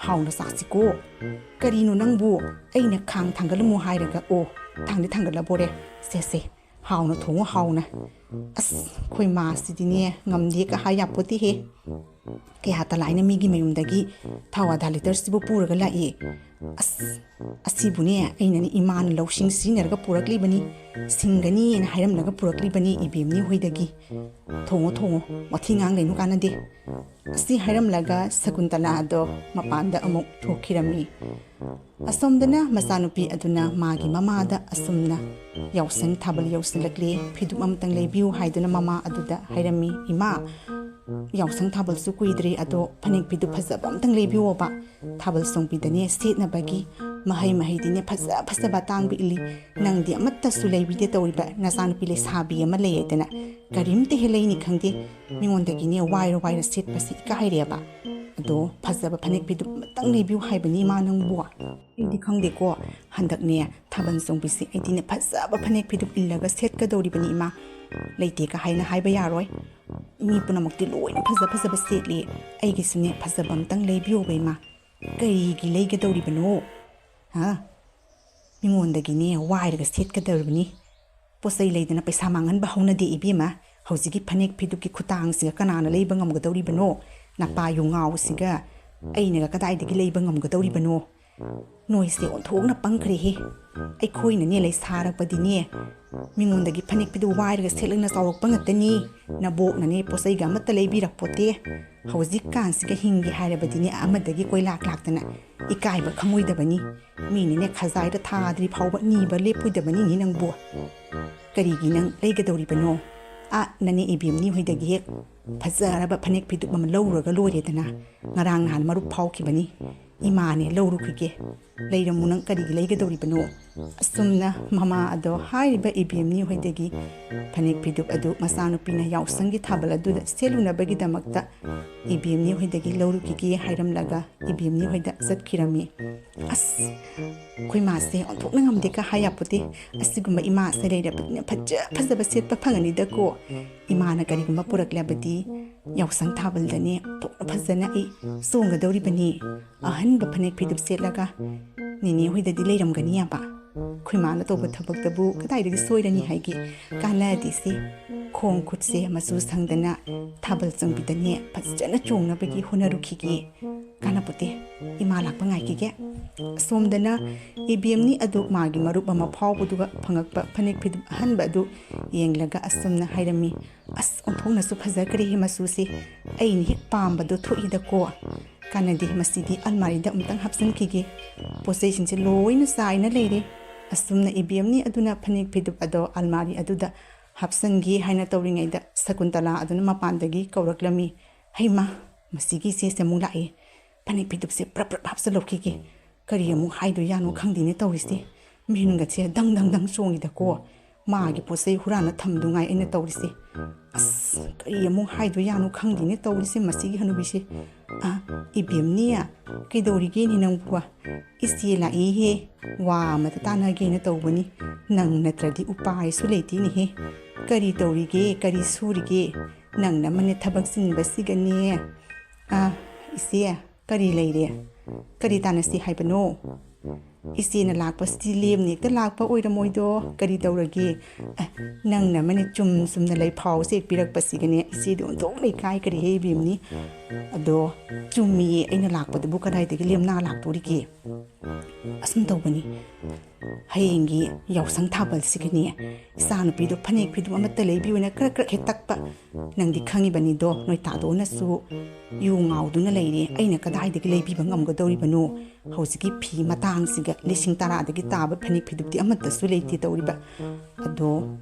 ꯍꯥꯎꯅ ꯆꯥꯁꯤꯀꯣ꯫" "ꯀꯔꯤꯅꯣ ꯅꯪꯕꯨ? ꯑꯩꯅ ꯈꯥꯡ ꯊꯥꯡꯒꯠꯂꯝꯃꯨ ꯍꯥꯏꯔꯒ꯫ ꯑꯣ, ꯊꯥꯡꯗꯤ ꯊꯥꯡꯒꯠꯂꯕꯣꯔꯦ꯫ ꯁꯦ, ꯁꯦ, ꯍꯥꯎꯅ ꯊꯣꯡꯉꯨ, ꯍꯥꯎꯅ꯫" ꯑꯁ, ꯑꯩꯈꯣꯏ ꯃꯥꯁꯤꯗꯤꯅꯦ ꯉꯝꯗꯦ ꯀ ꯍꯥꯏ ꯌꯥꯄꯣꯠꯇꯦꯍꯦ꯫ ꯀꯌꯥ ꯇꯂꯥꯏꯅ ꯃꯤꯒꯤ ꯃꯌꯨꯝꯗꯒꯤ ꯊꯥꯎ ꯑꯙꯥ ꯂꯤꯇꯔꯁꯤꯕꯨ ꯄꯨꯔꯒ ꯂꯥꯛꯏ꯫ ꯑꯁ, ꯑꯁꯤꯕꯨꯅꯦ ꯑꯩꯅꯅꯦ ꯏꯃꯥꯅ ꯂꯧꯁꯤꯡ ꯁꯤꯖꯤꯟꯅꯔꯒ ꯄꯨꯔꯛꯂꯤꯕꯅꯤ, ꯁꯤꯡꯒꯅꯤꯅ ꯍꯥꯏꯔꯝꯂꯒ ꯄꯨꯔꯛꯂꯤꯕꯅꯤ ꯏꯕꯦꯝꯅꯤ ꯍꯣꯏꯗꯒꯤ꯫ "ꯊꯣꯡꯉꯣ, ꯊꯣꯡꯉꯣ, ꯋꯥꯊꯤ ꯉꯥꯡ ꯂꯩꯅꯨ, ꯀꯥꯟꯅꯗꯦ꯫" ꯑꯁꯤ ꯍꯥꯏꯔꯝꯂꯒ ꯁꯀꯨꯟꯇꯂꯥꯗꯣ ꯃꯄꯥꯟꯗ ꯑꯃꯨꯛ ꯊꯣꯛꯈꯤꯔꯝꯃꯤ꯫ ꯑꯁꯣꯝꯗꯅ ꯃꯆꯥꯅꯨꯄꯤ ꯑꯗꯨꯅ ꯃꯥꯒꯤ ꯃꯃꯥꯗ ꯑꯁꯨꯝꯅ, "ꯌꯥꯎꯁꯪ ꯊꯥꯕꯜ ꯌꯧꯁꯤꯜꯂꯛꯂꯦ, ꯐꯤꯗꯨꯛ ꯑꯃꯇꯪ ꯂꯩꯕꯤꯌꯨ" ꯍꯥꯏꯗꯨꯅ ꯃꯃꯥ ꯑꯗꯨꯗ ꯍꯥꯏꯔꯝꯃꯤ꯫ "ꯏꯃꯥ, ꯌꯥꯎꯁꯪ ꯊꯥꯕꯜꯁꯨ ꯀꯨꯏꯗ꯭ꯔꯦ, ꯑꯗꯣ ꯐꯅꯦꯛ ꯐꯤꯗꯨꯛ ꯐꯖꯕ ꯑꯝꯇꯪ ꯂꯩꯕꯤꯌꯣꯕ꯫ ꯊꯥꯕꯜ ꯆꯣꯡꯕꯤꯗꯅꯦ ꯁꯦꯠꯅꯕꯒꯤ ꯃꯍꯩ ꯃꯍꯩꯗꯤꯅꯦ ꯐꯖ ꯐꯖꯕ ꯑꯇꯥꯡꯕ ꯏꯜꯂꯤ꯫ ꯅꯪꯗꯤ ꯑꯃꯠꯇꯁꯨ ꯂꯩꯕꯤꯗꯦ ꯇꯧꯔꯤꯕ꯫ ꯅꯆꯥꯅꯨꯄꯤ ꯂꯩꯁꯥꯕꯤ ꯑꯃ ꯂꯩ ꯍꯥꯏꯗꯅ ꯀꯔꯤꯝꯇ ꯍꯦꯛ ꯂꯩꯅꯤ ꯈꯪꯗꯦ꯫ ꯃꯤꯉꯣꯟꯗꯒꯤꯅꯦ ꯋꯥꯏꯔ ꯋꯥꯏꯔ ꯁꯦꯠꯄꯁꯤ ꯏꯀꯥꯏꯔꯦꯕ꯫ ꯑꯗꯣ ꯐꯖꯕ ꯐꯅꯦꯛ ꯐꯤꯗꯨꯛ ꯑꯃꯇꯪ ꯂꯩꯕꯤꯌꯨ ꯍꯥꯏꯕꯅꯤ ꯏꯃꯥ ꯅꯪꯕꯨ꯫ ꯑꯩꯗꯤ ꯈꯪꯗꯦꯀꯣ, ꯍꯟꯗꯛꯅꯦ ꯊꯥꯕꯜ ꯆꯣꯡꯕꯤꯁꯦ ꯑꯩꯗꯤꯅꯦ ꯐꯖꯕ ꯐꯅꯦꯛ ꯐꯤꯗꯨꯛ ꯏꯜꯂꯒ ꯁꯦꯠꯀꯗꯧꯔꯤꯕꯅꯤ ꯏꯃꯥ꯫ ꯂꯩꯇꯦꯒ ꯍꯥꯏꯅ ꯍꯥꯏꯕ ꯌꯥꯔꯣꯏ꯫ ꯃꯤ ꯄꯨꯝꯅꯃꯛꯇꯤ ꯂꯣꯏꯅ ꯐꯖ ꯐꯖꯕ ꯁꯦꯠꯂꯤ, ꯑꯩꯒꯤꯁꯨꯅꯦ ꯐꯖꯕ ꯑꯝꯇꯪ ꯂꯩꯕꯤꯌꯣꯕ ꯏꯃꯥ꯫" "ꯀꯔꯤꯒꯤ ꯂꯩꯒꯗꯧꯔꯤꯕꯅꯣ? ꯍꯥ? ꯃꯤꯉꯣꯟꯗꯒꯤꯅꯦ ꯋꯥꯏꯔꯒ ꯁꯦꯠꯀꯗꯧꯔꯤꯕꯅꯤ꯫ ꯄꯣꯠ ꯆꯩ ꯂꯩꯗꯅ ꯄꯩꯁꯥ ꯃꯥꯡꯍꯟꯕ ꯍꯧꯅꯗꯦ ꯏꯕꯦꯝꯃ꯫ ꯍꯧꯖꯤꯛꯀꯤ ꯐꯅꯦꯛ ꯐꯤꯗꯨꯛꯀꯤ ꯈꯨꯇꯥꯡꯁꯤꯒ ꯀꯅꯥꯅ ꯂꯩꯕ ꯉꯝꯒꯗꯧꯔꯤꯕꯅꯣ? ꯅꯄꯥ ꯌꯨ ꯉꯥꯎꯁꯤꯒ ꯑꯩꯅꯒ ꯀꯗꯥꯏꯗꯒꯤ ꯂꯩꯕ ꯉꯝꯒꯗꯧꯔꯤꯕꯅꯣ? ꯅꯣꯏꯁꯦ ꯑꯣꯟꯊꯣꯛꯅ ꯄꯪꯈ꯭ꯔꯦꯍꯦ꯫ ꯑꯩꯈꯣꯏꯅꯅꯦ ꯂꯩꯁꯥꯔꯛꯄꯗꯤꯅꯦ ꯃꯤꯉꯣꯟꯗꯒꯤ ꯐꯅꯦꯛ ꯐꯤꯗꯨ ꯋꯥꯏꯔꯒ ꯁꯦꯠꯂꯒ ꯆꯥꯎꯔꯛꯄ ꯉꯥꯛꯇꯅꯤ꯫ ꯅꯕꯣꯛꯅꯅꯦ ꯄꯣꯠꯆꯩꯒ ꯑꯃꯠꯇ ꯂꯩꯕꯤꯔꯛꯄꯣꯠꯇꯦ꯫ ꯍꯧꯖꯤꯛꯀꯥꯟꯁꯤꯒ ꯍꯤꯡꯒꯦ ꯍꯥꯏꯔꯕꯗꯤꯅꯦ ꯑꯃꯗꯒꯤ ꯀꯣꯏꯂꯥꯛ ꯂꯥꯛꯇꯅ ꯏꯀꯥꯏꯕ ꯈꯪꯉꯣꯏꯗꯕꯅꯤ꯫ ꯃꯤꯅꯅꯦ ꯈꯖꯥꯏꯗ ꯊꯥꯗ꯭ꯔꯤ ꯐꯥꯎꯕ ꯅꯤꯕ ꯂꯦꯞꯄꯣꯏꯗꯕꯅꯤꯅꯦ ꯅꯪꯕꯨ꯫ ꯀꯔꯤꯒꯤ ꯅꯪ ꯂꯩꯒꯗꯧꯔꯤꯕꯅꯣ? ꯑꯥ, ꯅꯅꯦ ꯏꯕꯦꯝꯅꯤ ꯍꯣꯏꯗꯒꯤ ꯍꯦꯛ ꯐꯖꯔꯕ ꯐꯅꯦꯛ ꯐꯤꯗꯨꯛ ꯑꯃ ꯂꯧꯔꯨꯔꯒ ꯂꯣꯏꯔꯦꯗꯅ꯫ ꯉꯔꯥꯡ ꯅꯍꯥꯟ ꯃꯔꯨꯞ ꯐꯥꯎꯈꯤꯕꯅꯤ꯫ ꯏꯃꯥꯅꯦ ꯂꯧꯔꯨꯈꯤꯒꯦ꯫ ꯂꯩꯔꯝꯃꯨ, ꯅꯪ ꯀꯔꯤꯒꯤ ꯂꯩꯒꯗꯧꯔꯤꯕꯅꯣ? ꯑꯁꯨꯝꯅ ꯃꯃꯥ ꯑꯗꯣ ꯍꯥꯏꯔꯤꯕ ꯏꯕꯦꯝꯅꯤ ꯍꯣꯏꯗꯒꯤ ꯐꯅꯦꯛ ꯐꯤꯗꯨꯛ ꯑꯗꯨ ꯃꯆꯥꯅꯨꯄꯤꯅ ꯌꯥꯎꯁꯪꯒꯤ ꯊꯥꯕꯜ ꯑꯗꯨꯗ ꯁꯦꯠꯂꯨꯅꯕꯒꯤꯗꯃꯛꯇ ꯏꯕꯦꯝꯅꯤ ꯍꯣꯏꯗꯒꯤ ꯂꯧꯔꯨꯈꯤꯒꯦ ꯍꯥꯏꯔꯝꯂꯒ ꯏꯕꯦꯝꯅꯤ ꯍꯣꯏꯗ ꯆꯠꯈꯤꯔꯝꯃꯤ꯫ ꯑꯁ, ꯑꯩꯈꯣꯏ ꯃꯥꯁꯦ ꯑꯣꯟꯊꯣꯛꯅ ꯉꯝꯗꯦꯀ ꯍꯥꯏ ꯌꯥꯄꯣꯠꯇꯦ꯫ ꯑꯁꯤꯒꯨꯝꯕ ꯏꯃꯥꯁꯦ ꯂꯩꯔꯕꯅꯤꯅ ꯐꯖ ꯐꯖꯕ ꯁꯦꯠꯄ ꯐꯪꯉꯅꯤꯗꯀꯣ꯫ ꯏꯃꯥꯅ ꯀꯔꯤꯒꯨꯝꯕ ꯄꯨꯔꯛꯂꯕꯗꯤ ꯌꯥꯎꯁꯪ ꯊꯥꯕꯜꯗꯅꯦ ꯑꯣꯟꯊꯣꯛꯅ ꯐꯖꯅ ꯑꯩ ꯆꯣꯡꯒꯗꯧꯔꯤꯕꯅꯤ꯫ ꯑꯍꯟꯕ ꯐꯅꯦꯛ ꯐꯤꯗꯨꯛ ꯁꯦꯠꯂꯒ ꯅꯦꯅꯦ ꯍꯣꯏꯗꯗꯤ ꯂꯩꯔꯝꯒꯅꯤ ꯍꯥꯏꯕ꯫ ꯑꯩꯈꯣꯏ ꯃꯥꯅ ꯇꯧꯕ ꯊꯕꯛꯇꯕꯨ ꯀꯗꯥꯏꯗꯒꯤ ꯁꯣꯏꯔꯅꯤ ꯍꯥꯏꯒꯦ? ꯀꯥꯟꯅꯗꯦꯁꯦ꯫ ꯈꯣꯡ ꯈꯨꯠꯁꯦ ꯃꯆꯨ ꯁꯪꯗꯅ ꯊꯥꯕꯜ ꯆꯣꯡꯕꯤꯗꯅꯦ ꯐꯖꯅ ꯆꯣꯡꯅꯕꯒꯤ ꯍꯣꯠꯅꯔꯨꯈꯤꯒꯦ꯫ ꯀꯥꯟꯅꯄꯣꯠꯇꯦ, ꯏꯃꯥ ꯂꯥꯛꯄ ꯉꯥꯏꯈꯤꯒꯦ꯫ ꯑꯁꯣꯝꯗꯅ ꯏꯕꯦꯝꯅꯤ ꯑꯗꯨ ꯃꯥꯒꯤ ꯃꯔꯨꯞ ꯑꯃ ꯐꯥꯎꯕꯗꯨꯒ ꯐꯪꯉꯛꯄ ꯐꯅꯦꯛ ꯐꯤꯗꯨꯛ ꯑꯍꯟꯕ ꯑꯗꯨ ꯌꯦꯡꯂꯒ ꯑꯁꯨꯝꯅ ꯍꯥꯏꯔꯝꯃꯤ, "ꯑꯁ, ꯑꯣꯟꯊꯣꯛꯅꯁꯨ ꯐꯖꯈ꯭ꯔꯦꯍꯦ ꯃꯆꯨꯁꯦ꯫ ꯑꯩꯅ ꯍꯦꯛ ꯄꯥꯝꯕꯗꯣ ꯊꯣꯛꯏꯗꯀꯣ꯫ ꯀꯥꯟꯅꯗꯦ, ꯃꯁꯤꯗꯤ ꯑꯜꯃꯥꯔꯤꯗ ꯑꯃꯨꯛꯇꯪ ꯍꯥꯞꯆꯤꯟꯈꯤꯒꯦ꯫ ꯄꯣꯠ ꯆꯩꯁꯤꯡꯁꯦ ꯂꯣꯏꯅ ꯆꯥꯏꯅ ꯂꯩꯔꯦ꯫" ꯑꯁꯨꯝꯅ ꯏꯕꯦꯝꯅꯤ ꯑꯗꯨꯅ ꯐꯅꯦꯛ ꯐꯤꯗꯨꯛ ꯑꯗꯣ ꯑꯜꯃꯥꯔꯤ ꯑꯗꯨꯗ ꯍꯥꯞꯆꯤꯟꯒꯦ ꯍꯥꯏꯅ ꯇꯧꯔꯤꯉꯩꯗ ꯁꯀꯨꯟꯇꯂꯥ ꯑꯗꯨꯅ ꯃꯄꯥꯟꯗꯒꯤ ꯀꯧꯔꯛꯂꯝꯃꯤ, "ꯍꯩꯃꯥ, ꯃꯁꯤꯒꯤ ꯏꯆꯦꯁꯦ ꯑꯃꯨꯛ ꯂꯥꯛꯑꯦ꯫ ꯐꯅꯦꯛ ꯐꯤꯗꯨꯛꯁꯦ ꯄ꯭ꯔꯞ ꯄ꯭ꯔꯞ ꯍꯥꯞꯆꯤꯜꯍꯧꯈꯤꯒꯦ꯫ ꯀꯔꯤ ꯑꯃꯨꯛ ꯍꯥꯏꯗꯣꯏꯖꯥꯠꯅꯣ ꯈꯪꯗꯦꯅꯦ ꯇꯧꯔꯤꯁꯦ꯫ ꯃꯤꯍꯨꯟꯒꯁꯦ ꯗꯪ ꯗꯪ ꯗꯪ ꯆꯣꯡꯉꯤꯗꯀꯣ꯫ ꯃꯥꯒꯤ ꯄꯣꯠ ꯆꯩ ꯍꯨꯔꯥꯟꯅ ꯊꯝꯗꯨꯉꯥꯏ ꯑꯩꯅ ꯇꯧꯔꯤꯁꯦ꯫ ꯑꯁ, ꯀꯔꯤ ꯑꯃꯨꯛ ꯍꯥꯏꯗꯣꯏꯖꯥꯠꯅꯣ ꯈꯪꯗꯦꯅꯦ ꯇꯧꯔꯤꯁꯦ ꯃꯁꯤꯒꯤ ꯍꯅꯨꯕꯤꯁꯦ꯫ ꯑ, ꯏꯕꯦꯝꯅꯤ, ꯀꯩꯗꯧꯔꯤꯒꯦꯅꯦ ꯅꯪꯕꯨ? ꯏꯆꯦ ꯂꯥꯛꯏꯍꯦ꯫ ꯋꯥ ꯑꯃꯇ ꯇꯥꯟꯅꯒꯦꯅ ꯇꯧꯕꯅꯤ꯫ ꯅꯪ ꯅꯠꯇ꯭ꯔꯗꯤ ꯎꯄꯥꯏꯁꯨ ꯂꯩꯇꯦꯅꯦꯍꯦ꯫ ꯀꯔꯤ ꯇꯧꯔꯤꯒꯦ? ꯀꯔꯤ ꯁꯨꯔꯤꯒꯦ? ꯅꯪꯅ ꯑꯃꯅ ꯊꯕꯛ ꯆꯤꯟꯕꯁꯤꯒꯅꯦ꯫" "ꯑ, ꯏꯆꯦ, ꯀꯔꯤ ꯂꯩꯔꯦ? ꯀꯔꯤ ꯇꯥꯟꯅꯁꯤ ꯍꯥꯏꯕꯅꯣ?" ꯏꯆꯦꯅ ꯂꯥꯛꯄꯁꯤꯗꯤ ꯂꯦꯝꯅ ꯍꯦꯛꯇ ꯂꯥꯛꯄ ꯑꯣꯏꯔꯝꯃꯣꯏꯗꯣ? ꯀꯔꯤ ꯇꯧꯔꯒꯦ? ꯑꯦ, ꯅꯪꯅ ꯑꯃꯅ ꯆꯨꯝ ꯆꯨꯝꯅ ꯂꯩꯐꯥꯎꯁꯦ ꯄꯤꯔꯛꯄꯁꯤꯒꯅꯦ, ꯏꯆꯦꯗꯤ ꯑꯣꯟꯊꯣꯛꯅ ꯏꯀꯥꯏ ꯀꯔꯤ ꯍꯩꯕꯤꯝꯅꯤ꯫ ꯑꯗꯣ ꯆꯨꯝꯃꯤꯌꯦ, ꯑꯩꯅ ꯂꯥꯛꯄꯗꯨꯕꯨ ꯀꯗꯥꯏꯗꯒꯤ ꯂꯦꯝꯅ ꯂꯥꯛꯇꯣꯔꯤꯒꯦ? ꯑꯁꯨꯝ ꯇꯧꯕꯅꯤ, ꯍꯌꯦꯡꯒꯤ ꯌꯥꯎꯁꯪ ꯊꯥꯕꯜꯁꯤꯒꯤꯅꯦ, ꯏꯆꯥꯅꯨꯄꯤꯗꯣ ꯐꯅꯦꯛ ꯐꯤꯗꯨꯝ ꯑꯃꯠꯇ ꯂꯩꯕꯤꯌꯨꯅ ꯀ꯭ꯔꯛ ꯀ꯭ꯔꯛ ꯍꯦꯛ ꯇꯛꯄ꯫ ꯅꯪꯗꯤ ꯈꯪꯉꯤꯕꯅꯤꯗꯣ, ꯅꯣꯏ ꯇꯥꯗꯣꯅꯁꯨ ꯌꯨ ꯉꯥꯎꯗꯨꯅ ꯂꯩꯔꯦ, ꯑꯩꯅ ꯀꯗꯥꯏꯗꯒꯤ ꯂꯩꯕꯤꯕ ꯉꯝꯒꯗꯧꯔꯤꯕꯅꯣ? ꯍꯧꯖꯤꯛꯀꯤ ꯐꯤ ꯃꯇꯥꯡꯁꯤꯒ ꯂꯤꯁꯤꯡ ꯇꯔꯥꯗꯒꯤ ꯇꯥꯕ ꯐꯅꯦꯛ ꯐꯤꯗꯨꯞꯇꯤ ꯑꯃꯠꯇꯁꯨ ꯂꯩꯇꯦ ꯇꯧꯔꯤꯕ꯫ ꯑꯗꯣ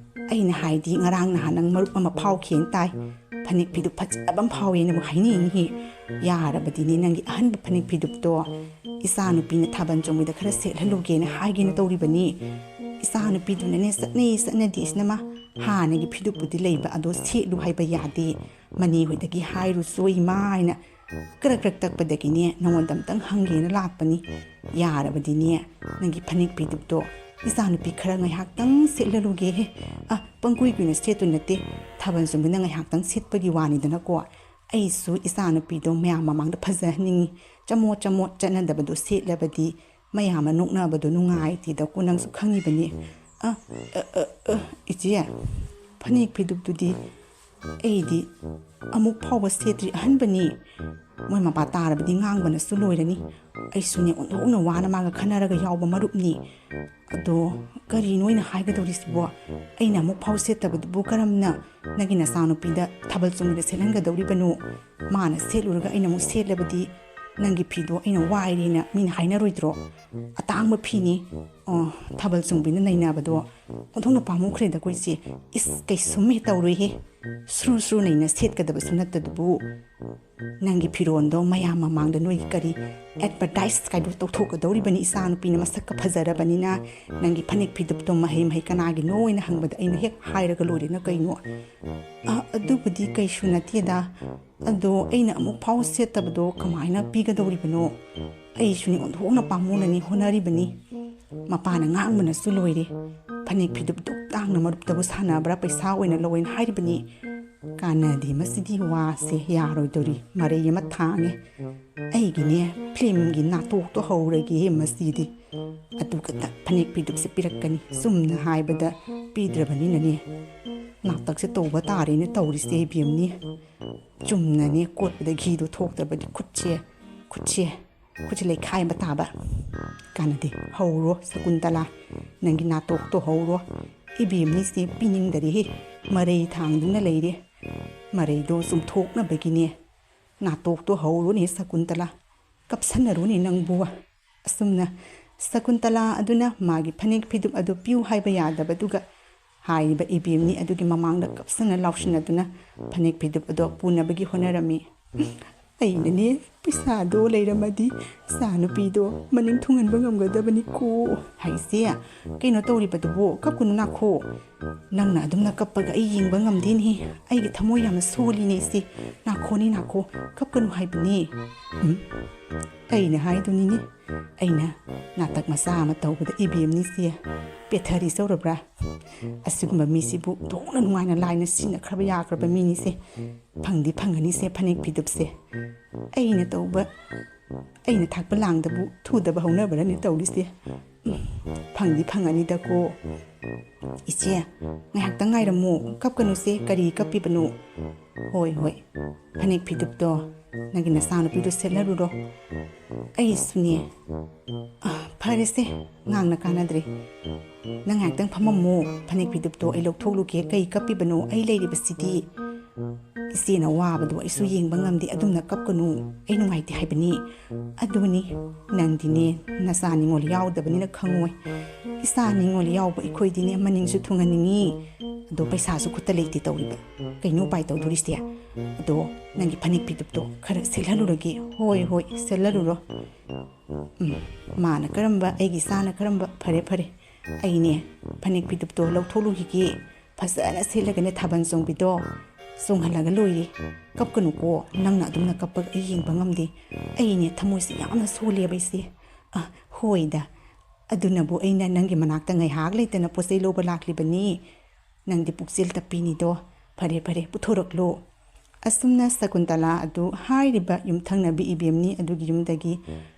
ꯑꯩꯅ ꯍꯥꯏꯗꯤ, ꯉꯔꯥꯡ ꯅꯍꯥꯟ ꯅꯪ ꯃꯔꯨꯞ ꯑꯃ ꯐꯥꯎꯈꯤꯅ ꯇꯥꯏ, ꯐꯅꯦꯛ ꯐꯤꯗꯨꯞ ꯐꯖꯕ ꯑꯃ ꯐꯥꯎꯋꯦꯅꯕꯨ ꯍꯥꯏꯅꯩꯅꯦꯍꯦ꯫ ꯌꯥꯔꯕꯗꯤꯅꯦ, ꯅꯪꯒꯤ ꯑꯍꯟꯕ ꯐꯅꯦꯛ ꯐꯤꯗꯨꯞꯇꯣ ꯏꯆꯥꯅꯨꯄꯤꯅ ꯊꯥꯕꯜ ꯆꯣꯡꯕꯗ ꯈꯔ ꯁꯦꯠꯍꯜꯂꯨꯒꯦꯅ ꯍꯥꯏꯒꯦꯅ ꯇꯧꯔꯤꯕꯅꯤ꯫ ꯏꯆꯥꯅꯨꯄꯤꯗꯨꯅꯅꯦ ꯆꯠꯅꯩ ꯆꯠꯅꯗꯦꯁꯤꯅ ꯃꯥ ꯍꯥꯟꯅꯒꯤ ꯐꯤꯗꯨꯞꯄꯨꯗꯤ ꯂꯩꯕ, ꯑꯗꯣ ꯁꯦꯠꯂꯨ ꯍꯥꯏꯕ ꯌꯥꯗꯦ, ꯃꯅꯦ ꯍꯣꯏꯗꯒꯤ ꯍꯥꯏꯔꯨ ꯁꯣꯏ ꯏꯃꯥ ꯍꯥꯏꯅ ꯀ꯭ꯔꯛ ꯀ꯭ꯔꯛ ꯇꯛꯄꯗꯒꯤꯅꯦ ꯅꯉꯣꯟꯗ ꯑꯝꯇꯪ ꯍꯪꯒꯦꯅ ꯂꯥꯛꯄꯅꯤ꯫ ꯌꯥꯔꯕꯗꯤꯅꯦ, ꯅꯪꯒꯤ ꯐꯅꯦꯛ ꯐꯤꯗꯨꯞꯇꯣ ꯏꯆꯥꯅꯨꯄꯤ ꯈꯔ ꯉꯥꯏꯍꯥꯛꯇꯪ ꯁꯦꯠꯍꯜꯂꯨꯒꯦꯍꯦ꯫ ꯑ, ꯄꯪꯀꯨꯏ ꯀꯨꯏꯅ ꯁꯦꯠꯇꯨ ꯅꯠꯇꯦ, ꯊꯥꯕꯜ ꯆꯣꯡꯕꯗ ꯉꯥꯏꯍꯥꯛꯇꯪ ꯁꯦꯠꯄꯒꯤ ꯋꯥꯅꯤꯗꯅꯀꯣ꯫ ꯑꯩꯁꯨ ꯏꯆꯥꯅꯨꯄꯤꯗꯣ ꯃꯌꯥꯝ ꯃꯃꯥꯡꯗ ꯐꯖꯍꯟꯅꯤꯡꯉꯤ꯫ ꯆꯃꯣꯠ ꯆꯃꯣꯠ ꯆꯠꯅꯗꯕꯗꯣ ꯁꯦꯠꯂꯕꯗꯤ ꯃꯌꯥꯝꯅ ꯅꯣꯛꯅꯕꯗꯣ ꯅꯨꯡꯉꯥꯏꯇꯦꯗꯀꯣ, ꯅꯪꯁꯨ ꯈꯪꯉꯤꯕꯅꯤ꯫ ꯑ, ꯑ, ꯑ, ꯑ, ꯏꯆꯦ, ꯐꯅꯦꯛ ꯐꯤꯗꯨꯞꯇꯨꯗꯤ ꯑꯩꯗꯤ ꯑꯃꯨꯛ ꯐꯥꯎꯕ ꯁꯦꯠꯇ꯭ꯔꯤ, ꯑꯍꯟꯕꯅꯤ꯫ ꯃꯣꯏ ꯃꯄꯥ ꯇꯥꯔꯕꯗꯤ ꯉꯥꯡꯕꯅꯁꯨ ꯂꯣꯏꯔꯅꯤ꯫ ꯑꯩꯁꯨꯅꯦ ꯑꯣꯟꯊꯣꯛꯅ ꯋꯥꯅ ꯃꯥꯒ ꯈꯟꯅꯔꯒ ꯌꯥꯎꯕ ꯃꯔꯨꯞꯅꯤ꯫ ꯑꯗꯣ ꯀꯔꯤꯅꯣ ꯑꯩꯅ ꯍꯥꯏꯒꯗꯧꯔꯤꯁꯤꯕꯣ? ꯑꯩꯅ ꯑꯃꯨꯛ ꯐꯥꯎ ꯁꯦꯠꯇꯕꯗꯨꯕꯨ ꯀꯔꯝꯅ ꯅꯪꯒꯤ ꯅꯆꯥꯅꯨꯄꯤꯗ ꯊꯥꯕꯜ ꯆꯣꯡꯕꯗ ꯁꯦꯠꯍꯟꯒꯗꯧꯔꯤꯕꯅꯣ? ꯃꯥꯅ ꯁꯦꯠꯂꯨꯔꯒ ꯑꯩꯅ ꯑꯃꯨꯛ ꯁꯦꯠꯂꯕꯗꯤ ꯅꯪꯒꯤ ꯐꯤꯗꯣ ꯑꯩꯅ ꯋꯥꯏꯔꯦꯅ ꯃꯤꯅ ꯍꯥꯏꯅꯔꯣꯏꯗ꯭ꯔꯣ? ꯑꯇꯥꯡꯕ ꯐꯤꯅꯤ, ꯑꯣ, ꯊꯥꯕꯜ ꯆꯣꯡꯕꯤꯅ ꯅꯩꯅꯕꯗꯣ ꯑꯣꯟꯊꯣꯛꯅ ꯄꯥꯝꯃꯨꯈ꯭ꯔꯦꯗꯀꯣ ꯏꯆꯦ꯫ ꯏꯁ, ꯀꯩꯁꯨꯝ ꯍꯦꯛ ꯇꯧꯔꯣꯏꯍꯦ꯫ ꯁ꯭ꯔꯨ ꯁ꯭ꯔꯨ ꯅꯩꯅ ꯁꯦꯠꯀꯗꯕꯁꯨ ꯅꯠꯇꯗꯨꯕꯨ꯫ ꯅꯪꯒꯤ ꯐꯤꯔꯣꯟꯗꯣ ꯃꯌꯥꯝ ꯃꯃꯥꯡꯗ ꯅꯣꯏꯒꯤ ꯀꯔꯤ ꯑꯦꯗꯚꯔꯇꯥꯏꯁ ꯀꯥꯏꯗꯣ ꯇꯧꯊꯣꯛꯀꯗꯧꯔꯤꯕꯅꯤ, ꯏꯆꯥꯅꯨꯄꯤꯅ ꯃꯁꯛꯀ ꯐꯖꯔꯕꯅꯤꯅ꯫ ꯅꯪꯒꯤ ꯐꯅꯦꯛ ꯐꯤꯗꯨꯞꯇꯣ ꯃꯍꯩ ꯃꯍꯩ ꯀꯅꯥꯒꯤꯅꯣ ꯍꯥꯏꯅ ꯍꯪꯕꯗ ꯑꯩꯅ ꯍꯦꯛ ꯍꯥꯏꯔꯒ ꯂꯣꯏꯔꯦꯅ ꯀꯩꯅꯣ? ꯑ, ꯑꯗꯨꯕꯨꯗꯤ ꯀꯩꯁꯨ ꯅꯠꯇꯦꯗ꯫ ꯑꯗꯣ ꯑꯩꯅ ꯑꯃꯨꯛ ꯐꯥꯎ ꯁꯦꯠꯇꯕꯗꯣ ꯀꯃꯥꯏꯅ ꯄꯤꯒꯗꯧꯔꯤꯕꯅꯣ? ꯑꯩꯁꯨꯅꯤ ꯑꯣꯟꯊꯣꯛꯅ ꯄꯥꯝꯃꯨꯅꯅꯤ ꯍꯣꯠꯅꯔꯤꯕꯅꯤ꯫ ꯃꯄꯥꯅ ꯉꯥꯡꯕꯅꯁꯨ ꯂꯣꯏꯔꯦ꯫ ꯐꯅꯦꯛ ꯐꯤꯗꯨꯞ ꯗꯨꯛ ꯇꯥꯡꯅ ꯃꯔꯨꯞꯇꯕꯨ ꯁꯥꯟꯅꯕ꯭ꯔꯥ, ꯄꯩꯁꯥ ꯑꯣꯏꯅ ꯂꯧꯋꯦꯅ ꯍꯥꯏꯔꯤꯕꯅꯤ꯫ ꯀꯥꯟꯅꯗꯦ ꯃꯁꯤꯗꯤ, ꯋꯥꯁꯦ ꯌꯥꯔꯣꯏꯗꯧꯔꯤ ꯃꯔꯩ ꯑꯃ ꯊꯥꯡꯉꯦ꯫ ꯑꯩꯒꯤꯅꯦ ꯀ꯭ꯂꯤꯝꯒꯤ ꯅꯥꯇꯣꯛꯇꯣ ꯍꯧꯔꯒꯦ ꯃꯁꯤꯗꯤ꯫ ꯑꯗꯨꯒ ꯐꯅꯦꯛ ꯐꯤꯗꯨꯞꯁꯦ ꯄꯤꯔꯛꯀꯅꯤ꯫ ꯆꯨꯝꯅ ꯍꯥꯏꯕꯗ ꯄꯤꯗ꯭ꯔꯕꯅꯤꯅꯅꯦ, ꯅꯥꯇꯛꯁꯦ ꯇꯧꯕ ꯇꯥꯔꯦꯅꯦ ꯇꯧꯔꯤꯁꯦ ꯏꯕꯦꯝꯅꯤ꯫ ꯆꯨꯝꯅꯅꯦ ꯀꯣꯠꯄꯗ ꯘꯤꯗꯣ ꯊꯣꯛꯇꯕꯗꯤ ꯈꯨꯠꯁꯦ, ꯈꯨꯠꯁꯦ, ꯈꯨꯠꯁꯦ ꯂꯩꯈꯥꯏꯕ ꯇꯥꯕ꯫ ꯀꯥꯟꯅꯗꯦ, ꯍꯧꯔꯣ ꯁꯀꯨꯟꯇꯂꯥ, ꯅꯪꯒꯤ ꯅꯥꯇꯣꯛꯇꯣ ꯍꯧꯔꯣ꯫ ꯏꯕꯦꯝꯅꯤꯁꯦ ꯄꯤꯅꯤꯡꯗꯔꯦꯍꯦ, ꯃꯔꯩ ꯊꯥꯡꯗꯨꯅ ꯂꯩꯔꯦ꯫ ꯃꯔꯩꯗꯣ ꯆꯨꯝꯊꯣꯛꯅꯕꯒꯤꯅꯦ ꯅꯥꯇꯣꯛꯇꯣ ꯍꯧꯔꯣꯅꯦ ꯁꯀꯨꯟꯇꯂꯥ꯫ ꯀꯞꯁꯟꯅꯔꯨꯅꯦ ꯅꯪꯕꯨ꯫ ꯑꯁꯨꯝꯅ ꯁꯀꯨꯟꯇꯂꯥ ꯑꯗꯨꯅ ꯃꯥꯒꯤ ꯐꯅꯦꯛ ꯐꯤꯗꯨꯞ ꯑꯗꯨ ꯄꯤꯌꯨ ꯍꯥꯏꯕ ꯌꯥꯗꯕꯗꯨꯒ ꯍꯥꯏꯔꯤꯕ ꯏꯕꯦꯝꯅꯤ ꯑꯗꯨꯒꯤ ꯃꯃꯥꯡꯗ ꯀꯞꯁꯟꯅ ꯂꯥꯎꯁꯤꯟꯅꯗꯨꯅ ꯐꯅꯦꯛ ꯐꯤꯗꯨꯞ ꯑꯗꯣ ꯄꯨꯅꯕꯒꯤ ꯍꯣꯠꯅꯔꯝꯃꯤ꯫ ꯑꯩꯅꯅꯦ ꯄꯩꯁꯥꯗꯣ ꯂꯩꯔꯝꯃꯗꯤ ꯏꯆꯥ ꯅꯨꯄꯤꯗꯣ ꯃꯅꯤꯡ ꯊꯨꯡꯍꯟꯕ ꯉꯝꯒꯗꯕꯅꯤꯀꯣ꯫ ꯍꯥꯏꯁꯦ, ꯀꯩꯅꯣ ꯇꯧꯔꯤꯕꯗꯨꯕꯨ? ꯀꯞꯀꯅꯨ ꯅꯥꯈꯣ꯫ ꯅꯪꯅ ꯑꯗꯨꯝꯅ ꯀꯞꯄꯒ ꯑꯩ ꯌꯦꯡꯕ ꯉꯝꯗꯦꯅꯦꯍꯦ꯫ ꯑꯩꯒꯤ ꯊꯃꯣꯏ ꯌꯥꯝꯅ ꯁꯣꯜꯂꯤꯅꯦ ꯏꯆꯦ꯫ ꯅꯥꯈꯣꯅꯤ ꯅꯥꯈꯣ, ꯀꯞꯀꯅꯨ ꯍꯥꯏꯕꯅꯦ꯫ ꯎꯝ? ꯑꯩꯅ ꯍꯥꯏꯗꯨꯅꯤꯅꯦ꯫ ꯑꯩꯅ ꯅꯥꯇꯛ ꯃꯆꯥ ꯑꯃ ꯇꯧꯕꯗ ꯏꯕꯦꯝꯅꯤꯁꯦ ꯄꯦꯊꯔꯤ ꯆꯧꯔꯕ꯭ꯔꯥ? ꯑꯁꯤꯒꯨꯝꯕ ꯃꯤꯁꯤꯕꯨ ꯊꯣꯛꯅ ꯅꯨꯡꯉꯥꯏꯅ ꯂꯥꯏꯅ ꯁꯤꯟꯅꯈ꯭ꯔꯕ ꯌꯥꯈ꯭ꯔꯕ ꯃꯤꯅꯤꯁꯦ꯫ ꯐꯪꯗꯤ ꯐꯪꯒꯅꯤꯁꯦ ꯐꯅꯦꯛ ꯐꯤꯗꯨꯞꯁꯦ꯫ ꯑꯩꯅ ꯇꯧꯕ, ꯑꯩꯅ ꯊꯥꯛꯄ ꯂꯥꯡꯗꯕꯨ ꯊꯨꯗꯕ ꯍꯧꯅꯕ꯭ꯔꯅꯦ ꯇꯧꯔꯤꯁꯦ? ꯎꯝ, ꯐꯪꯗꯤ ꯐꯪꯒꯅꯤꯗꯀꯣ꯫ ꯏꯆꯦ, ꯉꯥꯏꯍꯥꯛꯇꯪ ꯉꯥꯏꯔꯝꯃꯨ, ꯀꯞꯀꯅꯨꯁꯦ, ꯀꯔꯤ ꯀꯞꯄꯤꯕꯅꯣ? ꯍꯣꯏ, ꯍꯣꯏ, ꯐꯅꯦꯛ ꯐꯤꯗꯨꯞꯇꯣ ꯅꯪꯒꯤ ꯅꯆꯥꯅꯨꯄꯤꯗꯣ ꯁꯦꯠꯍꯜꯂꯨꯔꯣ꯫ ꯑꯩꯁꯨꯅꯦ꯫ ꯑ, ꯐꯔꯦꯁꯦ, ꯉꯥꯡꯅ ꯀꯥꯟꯅꯗ꯭ꯔꯦ꯫ ꯅꯪ ꯉꯥꯏꯍꯥꯛꯇꯪ ꯐꯝꯃꯝꯃꯨ, ꯐꯅꯦꯛ ꯐꯤꯗꯨꯞꯇꯣ ꯑꯩ ꯂꯧꯊꯣꯛꯂꯨꯒꯦ, ꯀꯩ ꯀꯞꯄꯤꯕꯅꯣ? ꯑꯩ ꯂꯩꯔꯤꯕꯁꯤꯗꯤ꯫ ꯏꯆꯦꯅ ꯋꯥꯕꯗꯣ ꯑꯩꯁꯨ ꯌꯦꯡꯕ ꯉꯝꯗꯦ, ꯑꯗꯨꯝꯅ ꯀꯞꯀꯅꯨ, ꯑꯩ ꯅꯨꯡꯉꯥꯏꯇꯦ ꯍꯥꯏꯕꯅꯤ꯫ ꯑꯗꯨꯅꯤ, ꯅꯪꯗꯤꯅꯦ ꯅꯆꯥ ꯅꯤꯉꯣꯜ ꯌꯥꯎꯗꯕꯅꯤꯅ ꯈꯪꯉꯣꯏ꯫ ꯏꯆꯥ ꯅꯤꯉꯣꯜ ꯌꯥꯎꯕ ꯑꯩꯈꯣꯏꯗꯤꯅꯦ ꯃꯅꯤꯡꯁꯨ ꯊꯨꯡꯍꯟꯅꯤꯡꯉꯤ, ꯑꯗꯣ ꯄꯩꯁꯥꯁꯨ ꯈꯨꯠꯇ ꯂꯩꯇꯦ ꯇꯧꯔꯤꯕ꯫ ꯀꯩꯅꯣ ꯎꯄꯥꯏ ꯇꯧꯗꯣꯔꯤꯁꯦ? ꯑꯗꯣ ꯅꯪꯒꯤ ꯐꯅꯦꯛ ꯐꯤꯗꯨꯞꯇꯣ ꯈꯔ ꯁꯦꯠꯍꯜꯂꯨꯔꯒꯦ꯫ ꯍꯣꯏ, ꯍꯣꯏ, ꯁꯦꯠꯍꯜꯂꯨꯔꯣ꯫ ꯎꯝ, ꯃꯥꯅ ꯀꯔꯝꯕ, ꯑꯩꯒꯤ ꯏꯆꯥꯅ ꯀꯔꯝꯕ? ꯐꯔꯦ, ꯐꯔꯦ, ꯑꯩꯅꯦ ꯐꯅꯦꯛ ꯐꯤꯗꯨꯞꯇꯣ ꯂꯧꯊꯣꯛꯂꯨꯈꯤꯒꯦ꯫ ꯐꯖꯅ ꯁꯦꯠꯂꯒꯅꯦ ꯊꯥꯕꯜ ꯆꯣꯡꯕꯤꯗꯣ ꯆꯣꯡꯍꯜꯂꯒ ꯂꯣꯏꯔꯦ꯫ ꯀꯞꯀꯅꯨꯀꯣ, ꯅꯪꯅ ꯑꯗꯨꯝꯅ ꯀꯞꯄꯒ ꯑꯩ ꯌꯦꯡꯕ ꯉꯝꯗꯦ꯫ ꯑꯩꯅꯦ ꯊꯃꯣꯏꯁꯦ ꯌꯥꯝꯅ ꯁꯣꯜꯂꯦꯕ ꯏꯆꯦ꯫ ꯑ, ꯍꯣꯏꯗ, ꯑꯗꯨꯅꯕꯨ ꯑꯩꯅ ꯅꯪꯒꯤ ꯃꯅꯥꯛꯇ ꯉꯥꯏꯍꯥꯛ ꯂꯩꯇꯅ ꯄꯣꯠ ꯆꯩ ꯂꯧꯕ ꯂꯥꯛꯂꯤꯕꯅꯤ꯫ ꯅꯪꯗꯤ ꯄꯨꯛꯆꯦꯜ ꯇꯞꯄꯤꯅꯤꯗꯣ꯫ ꯐꯔꯦ, ꯐꯔꯦ, ꯄꯨꯊꯣꯔꯛꯂꯣ꯫ ꯑꯁꯨꯝꯅ ꯁꯀꯨꯟꯇꯂꯥ ꯑꯗꯨ ꯍꯥꯏꯔꯤꯕ ꯌꯨꯝꯊꯪꯅꯕꯤ ꯏꯕꯦꯝꯅꯤ ꯑꯗꯨꯒꯤ ꯌꯨꯝꯗꯒꯤ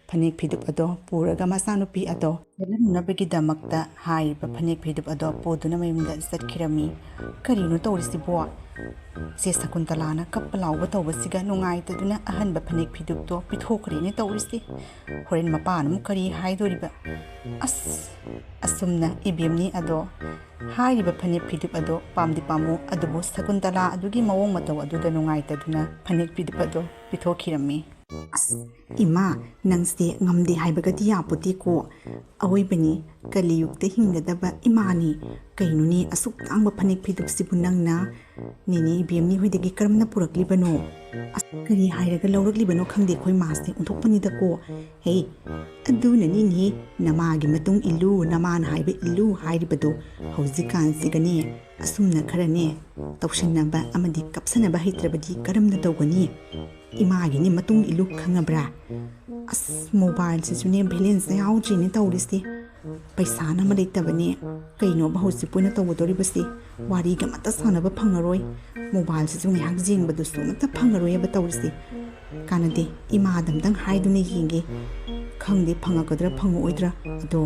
ꯐꯅꯦꯛ ꯐꯤꯗꯨꯞ ꯑꯗꯣ ꯄꯨꯔꯒ ꯃꯆꯥꯅꯨꯄꯤ ꯑꯗꯣ ꯆꯠꯍꯟꯅꯕꯒꯤꯗꯃꯛꯇ ꯍꯥꯏꯔꯤꯕ ꯐꯅꯦꯛ ꯐꯤꯗꯨꯞ ꯑꯗꯣ ꯄꯨꯗꯨꯅ ꯃꯌꯨꯝꯗ ꯆꯠꯈꯤꯔꯝꯃꯤ꯫ "ꯀꯔꯤꯅꯣ ꯇꯧꯔꯤꯁꯤꯕꯣ?" ꯆꯦ ꯁꯀꯨꯟꯇꯂꯥꯅ ꯀꯞꯄ ꯂꯥꯎꯕ ꯇꯧꯕꯁꯤꯒ ꯅꯨꯡꯉꯥꯏꯇꯗꯨꯅ ꯑꯍꯟꯕ ꯐꯅꯦꯛ ꯐꯤꯗꯨꯞꯇꯣ ꯄꯤꯊꯣꯛꯈ꯭ꯔꯦꯅꯦ ꯇꯧꯔꯤꯁꯤ꯫ ꯍꯣꯔꯦꯟ ꯃꯄꯥꯅ ꯑꯃꯨꯛ ꯀꯔꯤ ꯍꯥꯏꯗꯣꯔꯤꯕ? ꯑꯁ, ꯑꯁꯨꯝꯅ ꯏꯕꯦꯝꯅꯤ ꯑꯗꯣ ꯍꯥꯏꯔꯤꯕ ꯐꯅꯦꯛ ꯐꯤꯗꯨꯞ ꯑꯗꯣ ꯄꯥꯝꯗꯤ ꯄꯥꯝꯃꯨ, ꯑꯗꯨꯕꯨ ꯁꯀꯨꯟꯇꯂꯥ ꯑꯗꯨꯒꯤ ꯃꯑꯣꯡ ꯃꯇꯧ ꯑꯗꯨꯗ ꯅꯨꯡꯉꯥꯏꯇꯗꯨꯅ ꯐꯅꯦꯛ ꯐꯤꯗꯨꯞ ꯑꯗꯣ ꯄꯤꯊꯣꯛꯈꯤꯔꯝꯃꯤ꯫ "ꯑꯁ, ꯏꯃꯥ, ꯅꯪꯁꯦ ꯉꯝꯗꯦ ꯍꯥꯏꯕꯒꯗꯤ ꯌꯥꯄꯣꯠꯇꯦꯀꯣ꯫ ꯑꯋꯣꯏꯕꯅꯤ, ꯀꯂꯤꯌꯨꯒꯇ ꯍꯤꯡꯒꯗꯕ ꯏꯃꯥꯅꯤ꯫ ꯀꯩꯅꯣꯅꯦ, ꯑꯁꯨꯛ ꯇꯥꯡꯕ ꯐꯅꯦꯛ ꯐꯤꯗꯨꯞꯁꯤꯕꯨ ꯅꯪꯅ ꯅꯦꯅꯦ ꯏꯕꯦꯝꯅꯤ ꯍꯣꯏꯗꯒꯤ ꯀꯔꯝꯅ ꯄꯨꯔꯛꯂꯤꯕꯅꯣ? ꯑꯁ, ꯀꯔꯤ ꯍꯥꯏꯔꯒ ꯂꯧꯔꯛꯂꯤꯕꯅꯣ ꯈꯪꯗꯦ ꯑꯩꯈꯣꯏ ꯃꯥꯁꯦ, ꯑꯣꯟꯊꯣꯛꯄꯅꯤꯗꯀꯣ꯫ ꯍꯦ, ꯑꯗꯨꯅꯅꯤꯅꯦ, ꯅꯃꯥꯒꯤ ꯃꯇꯨꯡ ꯏꯜꯂꯨ, ꯅꯃꯥꯅ ꯍꯥꯏꯕ ꯏꯜꯂꯨ ꯍꯥꯏꯔꯤꯕꯗꯣ꯫ ꯍꯧꯖꯤꯛꯀꯥꯟꯁꯤꯒꯅꯦ, ꯑꯁꯨꯝꯅ ꯈꯔꯅꯦ ꯇꯧꯁꯤꯟꯅꯕ ꯑꯃꯗꯤ ꯀꯞꯁꯟꯅꯕ ꯍꯩꯇ꯭ꯔꯕꯗꯤ ꯀꯔꯝꯅ ꯇꯧꯒꯅꯤ? ꯏꯃꯥꯒꯤꯅꯦ ꯃꯇꯨꯡ ꯏꯜꯂꯨ, ꯈꯪꯉꯕ꯭ꯔꯥ? ꯑꯁ, ꯃꯣꯕꯥꯏꯜꯁꯤꯁꯨꯅꯦ ꯕꯦꯂꯦꯟꯁ ꯌꯥꯎꯗ꯭ꯔꯤꯅꯦ ꯇꯧꯔꯤꯁꯦ꯫ ꯄꯩꯁꯥꯅ ꯑꯃ ꯂꯩꯇꯕꯅꯦ꯫ ꯀꯩꯅꯣꯕ ꯍꯧꯖꯤꯛꯄꯨ ꯑꯣꯏꯅ ꯇꯧꯒꯗꯧꯔꯤꯕꯁꯤ? ꯋꯥꯔꯤꯒ ꯑꯃꯠꯇ ꯁꯥꯟꯅꯕ ꯐꯪꯉꯔꯣꯏ꯫ ꯃꯣꯕꯥꯏꯜꯁꯤꯁꯨ ꯉꯥꯏꯍꯥꯛ ꯌꯦꯡꯕꯗꯨꯁꯨ ꯑꯃꯠꯇ ꯐꯪꯉꯔꯣꯏꯕ ꯇꯧꯔꯤꯁꯤ꯫ ꯀꯥꯟꯅꯗꯦ, ꯏꯃꯥꯗ ꯑꯝꯇꯪ ꯍꯥꯏꯗꯨꯅ ꯌꯦꯡꯒꯦ꯫ ꯈꯪꯗꯦ, ꯐꯪꯉꯛꯀꯗ꯭ꯔꯥ ꯐꯪꯉꯛꯑꯣꯏꯗ꯭ꯔꯥ꯫ ꯑꯗꯣ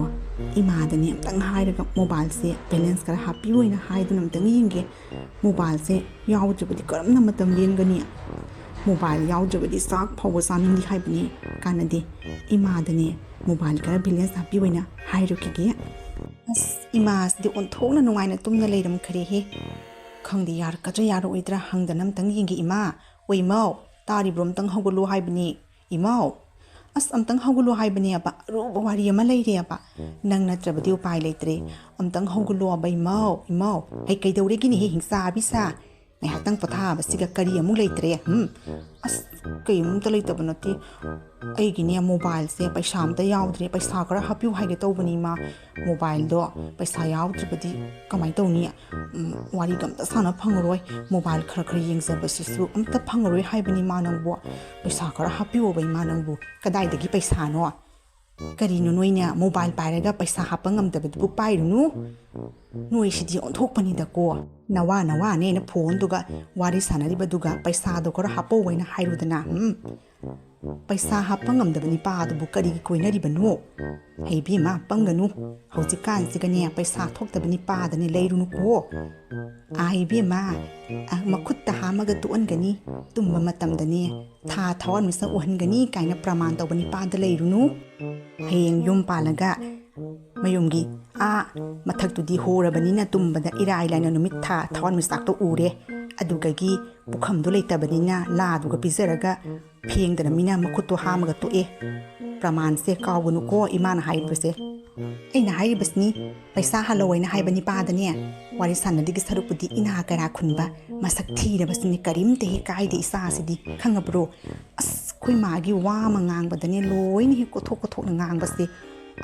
ꯏꯃꯥꯗꯅꯦ ꯑꯝꯇꯪ ꯍꯥꯏꯔꯒ ꯃꯣꯕꯥꯏꯜꯁꯦ ꯕꯦꯂꯦꯟꯁ ꯈꯔ ꯍꯥꯞꯄꯤꯌꯨ ꯍꯥꯏꯅ ꯍꯥꯏꯗꯨꯅ ꯑꯝꯇꯪ ꯌꯦꯡꯒꯦ꯫ ꯃꯣꯕꯥꯏꯜꯁꯦ ꯌꯥꯎꯗ꯭ꯔꯕꯗꯤ ꯀꯔꯝꯅ ꯃꯇꯝ ꯂꯦꯟꯒꯅꯤ? ꯃꯣꯕꯥꯏꯜ ꯌꯥꯎꯗ꯭ꯔꯕꯗꯤ ꯆꯥꯛ ꯐꯥꯎꯕ ꯆꯥꯅꯤꯡꯗꯦ ꯍꯥꯏꯕꯅꯤ꯫ ꯀꯥꯟꯅꯗꯦ, ꯏꯃꯥꯗꯅꯦ ꯃꯣꯕꯥꯏꯜ ꯈꯔ ꯕꯦꯂꯦꯟꯁ ꯍꯥꯞꯄꯤꯌꯨ ꯍꯥꯏꯅ ꯍꯥꯏꯔꯨꯈꯤꯒꯦ꯫ ꯑꯁ, ꯏꯃꯥꯁꯤꯗꯤ ꯑꯣꯟꯊꯣꯛꯅ ꯅꯨꯡꯉꯥꯏꯅ ꯇꯨꯝꯅ ꯂꯩꯔꯝꯈ꯭ꯔꯦꯍꯦ꯫ ꯈꯪꯗꯦ, ꯌꯥꯔꯛꯀꯗ꯭ꯔꯥ ꯌꯥꯔꯛꯑꯣꯏꯗ꯭ꯔꯥ ꯍꯪꯗꯅ ꯑꯝꯇꯪ ꯌꯦꯡꯒꯦ꯫ "ꯏꯃꯥ, ꯑꯣ ꯏꯃꯥꯎ, ꯇꯥꯔꯤꯕ꯭ꯔꯣ? ꯑꯝꯇꯪ ꯍꯧꯒꯠꯂꯣ ꯍꯥꯏꯕꯅꯤ꯫ ꯏꯃꯥꯎ, ꯑꯁ, ꯑꯝꯇꯪ ꯍꯧꯒꯠꯂꯣ ꯍꯥꯏꯕꯅꯦꯕ, ꯑꯔꯨꯕ ꯋꯥꯔꯤ ꯑꯃ ꯂꯩꯔꯦꯕ꯫ ꯅꯪ ꯅꯠꯇ꯭ꯔꯕꯗꯤ ꯎꯄꯥꯏ ꯂꯩꯇ꯭ꯔꯦ꯫ ꯑꯝꯇꯪ ꯍꯧꯒꯠꯂꯣꯕ, ꯏꯃꯥꯎ, ꯏꯃꯥꯎ꯫ ꯑꯩ ꯀꯩꯗꯧꯔꯒꯦꯅꯦꯍꯦ, ꯍꯤꯡꯆꯥꯕꯤꯁꯥ? ꯉꯥꯏꯍꯥꯛꯇꯪ ꯄꯣꯊꯥꯕꯁꯤꯒ ꯀꯔꯤ ꯑꯃꯨꯛ ꯂꯩꯇ꯭ꯔꯦ? ꯎꯝ, ꯑꯁ, ꯀꯩ ꯑꯃꯨꯛꯇ ꯂꯩꯇꯕ ꯅꯠꯇꯦ꯫ ꯑꯩꯒꯤꯅꯦ ꯃꯣꯕꯥꯏꯜꯁꯦ ꯄꯩꯁꯥ ꯑꯝꯇ ꯌꯥꯎꯗ꯭ꯔꯦ, ꯄꯩꯁꯥ ꯈꯔ ꯍꯥꯞꯄꯤꯌꯨ ꯍꯥꯏꯒꯦ ꯇꯧꯕꯅꯤ, ꯏꯃꯥ꯫ ꯃꯣꯕꯥꯏꯜꯗꯣ ꯄꯩꯁꯥ ꯌꯥꯎꯗ꯭ꯔꯕꯗꯤ ꯀꯃꯥꯏꯅ ꯇꯧꯅꯤ? ꯎꯝ, ꯋꯥꯔꯤꯒ ꯑꯝꯇ ꯁꯥꯟꯅ ꯐꯪꯉꯔꯣꯏ꯫ ꯃꯣꯕꯥꯏꯜ ꯈꯔ ꯈꯔ ꯌꯦꯡꯖꯕꯁꯤꯁꯨ ꯑꯝꯇ ꯐꯪꯉꯔꯣꯏ ꯍꯥꯏꯕꯅꯤ, ꯏꯃꯥ, ꯅꯪꯕꯨ꯫ ꯄꯩꯁꯥ ꯈꯔ ꯍꯥꯞꯄꯤꯌꯣꯕ, ꯏꯃꯥ, ꯅꯪꯕꯨ꯫ ꯀꯗꯥꯏꯗꯒꯤ ꯄꯩꯁꯥꯅꯣ? ꯀꯔꯤꯅꯣ ꯅꯣꯏꯅ ꯃꯣꯕꯥꯏꯜ ꯄꯥꯏꯔꯒ ꯄꯩꯁꯥ ꯍꯥꯞꯄ ꯉꯝꯗꯕꯗꯨꯕꯨ ꯄꯥꯏꯔꯨꯅꯨ? ꯅꯣꯏꯁꯤꯗꯤ ꯑꯣꯟꯊꯣꯛꯄꯅꯤꯗꯀꯣ꯫ ꯅꯋꯥ ꯅꯋꯥꯅꯦꯅ ꯐꯣꯟꯗꯨꯒ ꯋꯥꯔꯤ ꯁꯥꯟꯅꯔꯤꯕꯗꯨꯒ ꯄꯩꯁꯥꯗꯣ ꯈꯔ ꯍꯥꯞꯄꯧ ꯍꯥꯏꯅ ꯍꯥꯏꯔꯨꯗꯅ꯫ ꯎꯝ? ꯄꯩꯁꯥ ꯍꯥꯞꯄ ꯉꯝꯗꯕ ꯅꯤꯄꯥ ꯑꯗꯨꯕꯨ ꯀꯔꯤꯒꯤ ꯀꯣꯏꯅꯔꯤꯕꯅꯣ? ꯍꯩꯕꯦꯝꯃ, ꯄꯪꯒꯅꯨ꯫ ꯍꯧꯖꯤꯛꯀꯥꯟꯁꯤꯒꯅꯦ, ꯄꯩꯁꯥ ꯊꯣꯛꯇꯕ ꯅꯤꯄꯥꯗꯅꯦ ꯂꯩꯔꯨꯅꯨꯀꯣ꯫ ꯑꯥ, ꯏꯕꯦꯝꯃ, ꯑ, ꯃꯈꯨꯠꯇ ꯍꯥꯝꯃꯒ ꯇꯣꯛꯍꯟꯒꯅꯤ, ꯇꯨꯝꯕ ꯃꯇꯝꯗꯅꯦ ꯊꯥ ꯊꯋꯥꯟꯃꯤꯆꯥꯛ ꯎꯍꯟꯒꯅꯤ ꯀꯥꯏꯅ ꯄ꯭ꯔꯃꯥꯟ ꯇꯧꯕ ꯅꯤꯄꯥꯗ ꯂꯩꯔꯨꯅꯨ꯫ ꯍꯌꯦꯡ ꯌꯨꯝ ꯄꯥꯜꯂꯒ ꯃꯌꯨꯝꯒꯤ, ꯑꯥ, ꯃꯊꯛꯇꯨꯗꯤ ꯍꯣꯔꯕꯅꯤꯅ ꯇꯨꯝꯕꯗ ꯏꯔꯥꯏ ꯂꯥꯏꯅ ꯅꯨꯃꯤꯠ ꯊꯥ ꯊꯋꯥꯟꯃꯤꯆꯥꯛꯇꯣ ꯎꯔꯦ꯫ ꯑꯗꯨꯒꯒꯤ ꯄꯨꯈꯝꯗꯣ ꯂꯩꯇꯕꯅꯤꯅ ꯂꯥꯗꯨꯒ ꯄꯤꯖꯔꯒ ꯐꯦꯡꯗꯅ ꯃꯤꯅ ꯃꯈꯨꯠꯇꯣ ꯍꯥꯝꯃꯒ ꯇꯣꯛꯑꯦ꯫ ꯄ꯭ꯔꯃꯥꯟꯁꯦ ꯀꯥꯎꯒꯅꯨꯀꯣ ꯏꯃꯥꯅ ꯍꯥꯏꯔꯤꯕꯁꯦ꯫ ꯑꯩꯅ ꯍꯥꯏꯔꯤꯕꯁꯤꯅꯤ, ꯄꯩꯁꯥ ꯍꯜꯂꯧ ꯍꯥꯏꯅ ꯍꯥꯏꯕ ꯅꯤꯄꯥꯗꯅꯦ꯫ ꯋꯥꯔꯤ ꯁꯥꯟꯅꯗꯒꯤ ꯁꯔꯨꯛꯄꯨꯗꯤ ꯏꯅꯥ ꯀꯩꯔꯥ ꯈꯨꯟꯕ, ꯃꯁꯛ ꯊꯤꯔꯕꯁꯤꯅꯦ, ꯀꯔꯤꯝꯇ ꯍꯦꯛ ꯀꯥꯏꯗꯦ ꯏꯆꯥꯁꯤꯗꯤ, ꯈꯪꯉꯕ꯭ꯔꯣ? ꯑꯁ, ꯑꯩꯈꯣꯏ ꯃꯥꯒꯤ ꯋꯥ ꯑꯃ ꯉꯥꯡꯕꯗꯅꯦ ꯂꯣꯏꯅ ꯍꯦꯛ ꯀꯣꯊꯣꯛ ꯀꯣꯊꯣꯛꯅ ꯉꯥꯡꯕꯁꯦ꯫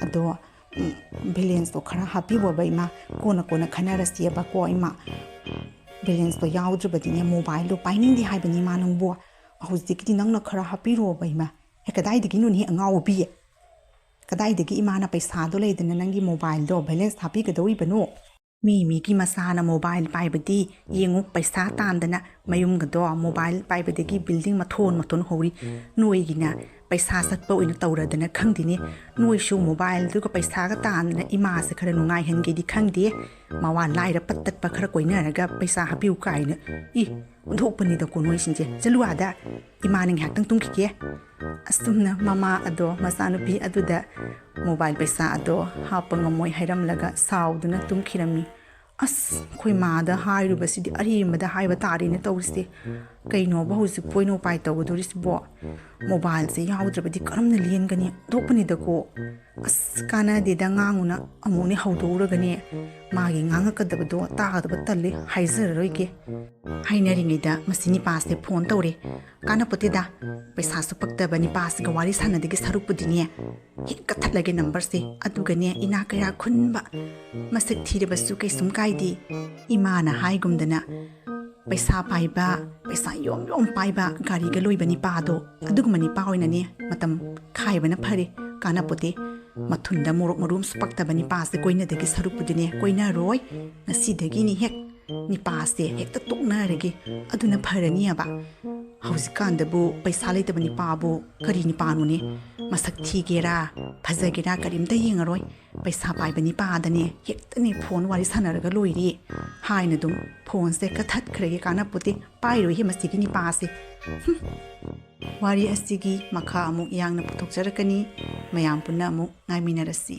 ꯑꯗꯣ, ꯎꯝ, ꯕꯦꯂꯦꯟꯁꯇꯣ ꯈꯔ ꯍꯥꯞꯄꯤꯌꯣꯕ ꯏꯃꯥ, ꯀꯣꯟꯅ ꯀꯣꯟꯅ ꯈꯟꯅꯔꯁꯦꯕꯀꯣ ꯏꯃꯥ꯫ ꯕꯦꯂꯦꯟꯁꯇꯣ ꯌꯥꯎꯗ꯭ꯔꯕꯗꯤꯅꯦ ꯃꯣꯕꯥꯏꯜꯗꯣ ꯄꯥꯏꯅꯤꯡꯗꯦ ꯍꯥꯏꯕꯅꯤ ꯏꯃꯥ ꯅꯪꯕꯨ꯫ ꯍꯧꯖꯤꯛꯀꯤꯗꯤ ꯅꯪꯅ ꯈꯔ ꯍꯥꯞꯄꯤꯔꯣꯕ ꯏꯃꯥ꯫ ꯑꯦ, ꯀꯗꯥꯏꯗꯒꯤꯅꯣꯅꯦ ꯑꯉꯥꯎꯕꯤ? ꯀꯗꯥꯏꯗꯒꯤ ꯏꯃꯥꯅ ꯄꯩꯁꯥꯗꯣ ꯂꯩꯗꯅ ꯅꯪꯒꯤ ꯃꯣꯕꯥꯏꯜꯗꯣ ꯕꯦꯂꯦꯟꯁ ꯍꯥꯞꯄꯤꯒꯗꯧꯔꯤꯕꯅꯣ? ꯃꯤ ꯃꯤꯒꯤ ꯃꯆꯥꯅ ꯃꯣꯕꯥꯏꯜ ꯄꯥꯏꯕꯗꯤ ꯌꯦꯡꯉꯨ, ꯄꯩꯁꯥ ꯇꯥꯟꯗꯅ ꯃꯌꯨꯝꯒꯗꯣ ꯃꯣꯕꯥꯏꯜ ꯄꯥꯏꯕꯗꯒꯤ ꯕꯤꯜꯗꯤꯡ ꯃꯊꯣꯟ ꯃꯊꯣꯟ ꯍꯧꯔꯤ꯫ ꯅꯣꯏꯒꯤꯅ ꯄꯩꯁꯥ ꯆꯠꯄ ꯑꯣꯏꯅ ꯇꯧꯔꯗꯅ ꯈꯪꯗꯦꯅꯦ꯫ ꯅꯣꯏꯁꯨ ꯃꯣꯕꯥꯏꯜꯗꯨꯒ ꯄꯩꯁꯥꯒ ꯇꯥꯟꯗꯅ ꯏꯃꯥꯁꯦ ꯈꯔ ꯅꯨꯡꯉꯥꯏꯍꯟꯒꯦꯗꯤ ꯈꯪꯗꯦ꯫ ꯃꯋꯥ ꯂꯥꯏꯔ ꯄꯠ ꯇꯠꯄ ꯈꯔ ꯀꯣꯏꯅꯔꯒ ꯄꯩꯁꯥ ꯍꯥꯞꯄꯤꯌꯨ ꯀꯥꯏꯅ꯫ ꯏ, ꯑꯣꯟꯊꯣꯛꯄꯅꯤꯗꯀꯣ ꯅꯣꯏꯁꯤꯡꯁꯦ꯫ ꯆꯠꯂꯨ ꯑꯥꯗ, ꯏꯃꯥꯅ ꯉꯥꯏꯍꯥꯛꯇꯪ ꯇꯨꯝꯈꯤꯒꯦ꯫ ꯑꯁꯨꯝꯅ ꯃꯃꯥ ꯑꯗꯣ ꯃꯆꯥꯅꯨꯄꯤ ꯑꯗꯨꯗ ꯃꯣꯕꯥꯏꯜ ꯄꯩꯁꯥ ꯑꯗꯣ ꯍꯥꯞꯄ ꯉꯝꯃꯣꯏ ꯍꯥꯏꯔꯝꯂꯒ ꯁꯥꯎꯗꯨꯅ ꯇꯨꯝꯈꯤꯔꯝꯃꯤ꯫ ꯑꯁ, ꯑꯩꯈꯣꯏ ꯃꯥꯗ ꯍꯥꯏꯔꯨꯕꯁꯤꯗꯤ ꯑꯔꯦꯝꯕꯗ ꯍꯥꯏꯕ ꯇꯥꯔꯦꯅꯦ ꯇꯧꯔꯤꯁꯦ꯫ ꯀꯩꯅꯣꯕ ꯍꯧꯖꯤꯛꯄꯨ ꯑꯩꯅ ꯎꯄꯥꯏ ꯇꯧꯒꯗꯧꯔꯤꯁꯤꯕꯣ? ꯃꯣꯕꯥꯏꯜꯁꯦ ꯌꯥꯎꯗ꯭ꯔꯕꯗꯤ ꯀꯔꯝꯅ ꯂꯦꯟꯒꯅꯤ? ꯑꯣꯟꯊꯣꯛꯄꯅꯤꯗꯀꯣ꯫ ꯑꯁ, ꯀꯥꯟꯅꯗꯦꯗ, ꯉꯥꯡꯉꯨꯅ ꯑꯃꯨꯛꯅꯦ ꯍꯧꯗꯣꯛꯎꯔꯒꯅꯦ ꯃꯥꯒꯤ ꯉꯥꯡꯉꯛꯀꯗꯕꯗꯣ ꯇꯥꯒꯗꯕ ꯇꯜꯂꯦ, ꯍꯥꯏꯖꯔꯔꯣꯏꯒꯦ꯫ ꯍꯥꯏꯅꯔꯤꯉꯩꯗ ꯃꯁꯤ ꯅꯤꯄꯥꯁꯦ ꯐꯣꯟ ꯇꯧꯔꯦ꯫ ꯀꯥꯟꯅꯄꯣꯠꯇꯦꯗ, ꯄꯩꯁꯥꯁꯨ ꯄꯛꯇꯕ ꯅꯤꯄꯥꯁꯤꯒ ꯋꯥꯔꯤ ꯁꯥꯟꯅꯗꯒꯤ ꯁꯔꯨꯛꯄꯨꯗꯤꯅꯦ, ꯍꯦꯛ ꯀꯛꯊꯠꯂꯒꯦ ꯅꯝꯕꯔꯁꯦ꯫ ꯑꯗꯨꯒꯅꯦ ꯏꯅꯥ ꯀꯩꯔꯥ ꯈꯨꯟꯕ, ꯃꯁꯛ ꯊꯤꯔꯕꯁꯨ ꯀꯩꯁꯨꯝ ꯀꯥꯏꯗꯦ꯫ ꯏꯃꯥꯅ ꯍꯥꯏꯒꯨꯝꯗꯅ ꯄꯩꯁꯥ ꯄꯥꯏꯕ, ꯄꯩꯁꯥ ꯌꯣꯝ ꯌꯣꯝ ꯄꯥꯏꯕ, ꯒꯥꯔꯤꯒ ꯂꯣꯏꯕ ꯅꯤꯄꯥꯗꯣ, ꯑꯗꯨꯒꯨꯝꯕ ꯅꯤꯄꯥ ꯑꯣꯏꯅꯅꯦ ꯃꯇꯝ ꯈꯥꯏꯕꯅ ꯐꯔꯦ꯫ ꯀꯥꯟꯅꯄꯣꯠꯇꯦ꯫ ꯃꯊꯨꯟꯗ ꯃꯣꯔꯣꯛ ꯃꯔꯨ ꯑꯃꯁꯨ ꯄꯛꯇꯕ ꯅꯤꯄꯥꯁꯦ ꯀꯣꯏꯅꯗꯒꯤ ꯁꯔꯨꯛꯄꯨꯗꯤꯅꯦ, ꯀꯣꯏꯅꯔꯣꯏ꯫ ꯉꯁꯤꯗꯒꯤꯅꯤ ꯍꯦꯛ ꯅꯤꯄꯥꯁꯦ ꯍꯦꯛꯇ ꯇꯣꯛꯅꯔꯒꯦ꯫ ꯑꯗꯨꯅ ꯐꯔꯅꯤꯑꯕ꯫ ꯍꯧꯖꯤꯛꯀꯥꯟꯗꯕꯨ ꯄꯩꯁꯥ ꯂꯩꯇꯕ ꯅꯤꯄꯥꯕꯨ ꯀꯔꯤ ꯅꯤꯄꯥꯅꯣꯅꯦ? ꯃꯁꯛ ꯊꯤꯒꯦꯔꯥ ꯐꯖꯒꯦꯔꯥ ꯀꯔꯤꯝꯇ ꯌꯦꯡꯉꯔꯣꯏ꯫ ꯄꯩꯁꯥ ꯄꯥꯏꯕ ꯅꯤꯄꯥꯗꯅꯦ ꯍꯦꯛꯇꯅꯦ ꯐꯣꯟ ꯋꯥꯔꯤ ꯁꯥꯟꯅꯔꯒ ꯂꯣꯏꯔꯦ ꯍꯥꯏꯅ ꯑꯗꯨꯝ ꯐꯣꯟꯁꯦ ꯀꯛꯊꯠꯈ꯭ꯔꯒꯦ꯫ ꯀꯥꯟꯅꯄꯣꯠꯇꯦ, ꯄꯥꯏꯔꯣꯏꯍꯦ ꯃꯁꯤꯒꯤ ꯅꯤꯄꯥꯁꯦ꯫ ꯍꯨꯝ꯫ ꯋꯥꯔꯤ ꯑꯁꯤꯒꯤ ꯃꯈꯥ ꯑꯃꯨꯛ ꯌꯥꯡꯅ ꯄꯨꯊꯣꯛꯆꯔꯛꯀꯅꯤ꯫ ꯃꯌꯥꯝ ꯄꯨꯟꯅ ꯑꯃꯨꯛ ꯉꯥꯏꯃꯤꯟꯅꯔꯁꯤ꯫